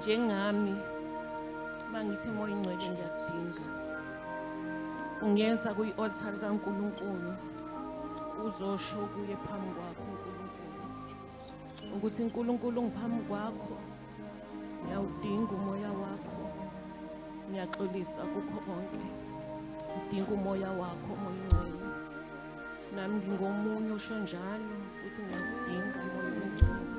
Njengami mangithi Moya Ingcwele ngiyakudinga, ungeza kuyi-altar likaNkulunkulu, uzosho kuye phambi kwakho uNkulunkulu ukuthi uNkulunkulu ngiphambi kwakho, ngiyawudinga umoya wakho, ngiyaxolisa kukho konke, ngidinga umoya wakho Moya Ingcwele. Nami ngingomunye osho njalo ukuthi ngiyawudinga umoya Ingcwele.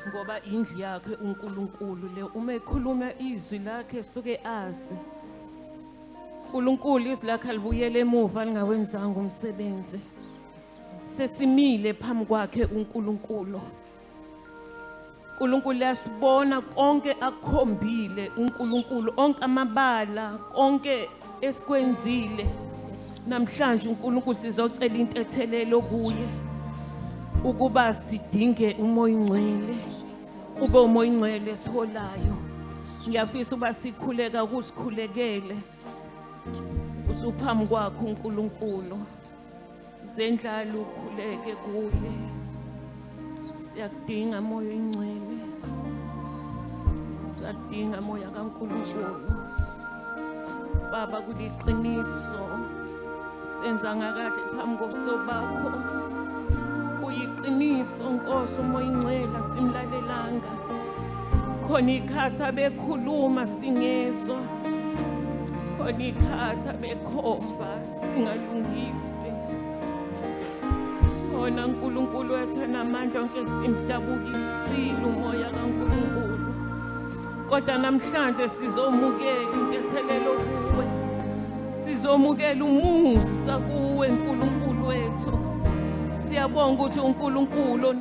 Ngoba indlu yakhe uNkulunkulu le, uma ekhuluma izwi lakhe suke azi uNkulunkulu izwi lakhe alibuyele emuva lingawenzanga umsebenzi. Sesimile phambi kwakhe uNkulunkulu. uNkulunkulu uyasibona konke akukhombile uNkulunkulu, onke amabala, konke esikwenzile. Namhlanje uNkulunkulu sizocela intethelelo kuye ukuba sidinge uMoya Ingcwele, kube uMoya Ingcwele esiholayo. Ngiyafisa uba sikhuleka kusikhulekele usuphambi kwakho uNkulunkulu, zendlala ukhuleke kuye. Siyakudinga Moya Ingcwele, siyakudinga Moya kaNkulunkulu. Baba, kuliqiniso senza ngakahle phambi kobuso bakho. Kuyiqiniso Nkosi, uMoya Ingcwele simlalelanga. Khona ikhathi abekhuluma singezwa, khona ikhathi abekhomba singalungisi. Khona uNkulunkulu wethu namandla onke simdabukisile umoya kaNkulunkulu, kodwa namhlanje sizomukela intethelelo kuwe, sizomukela umusa kuwe Nkulunkulu wethu. Siyabonga ukuthi uNkulunkulu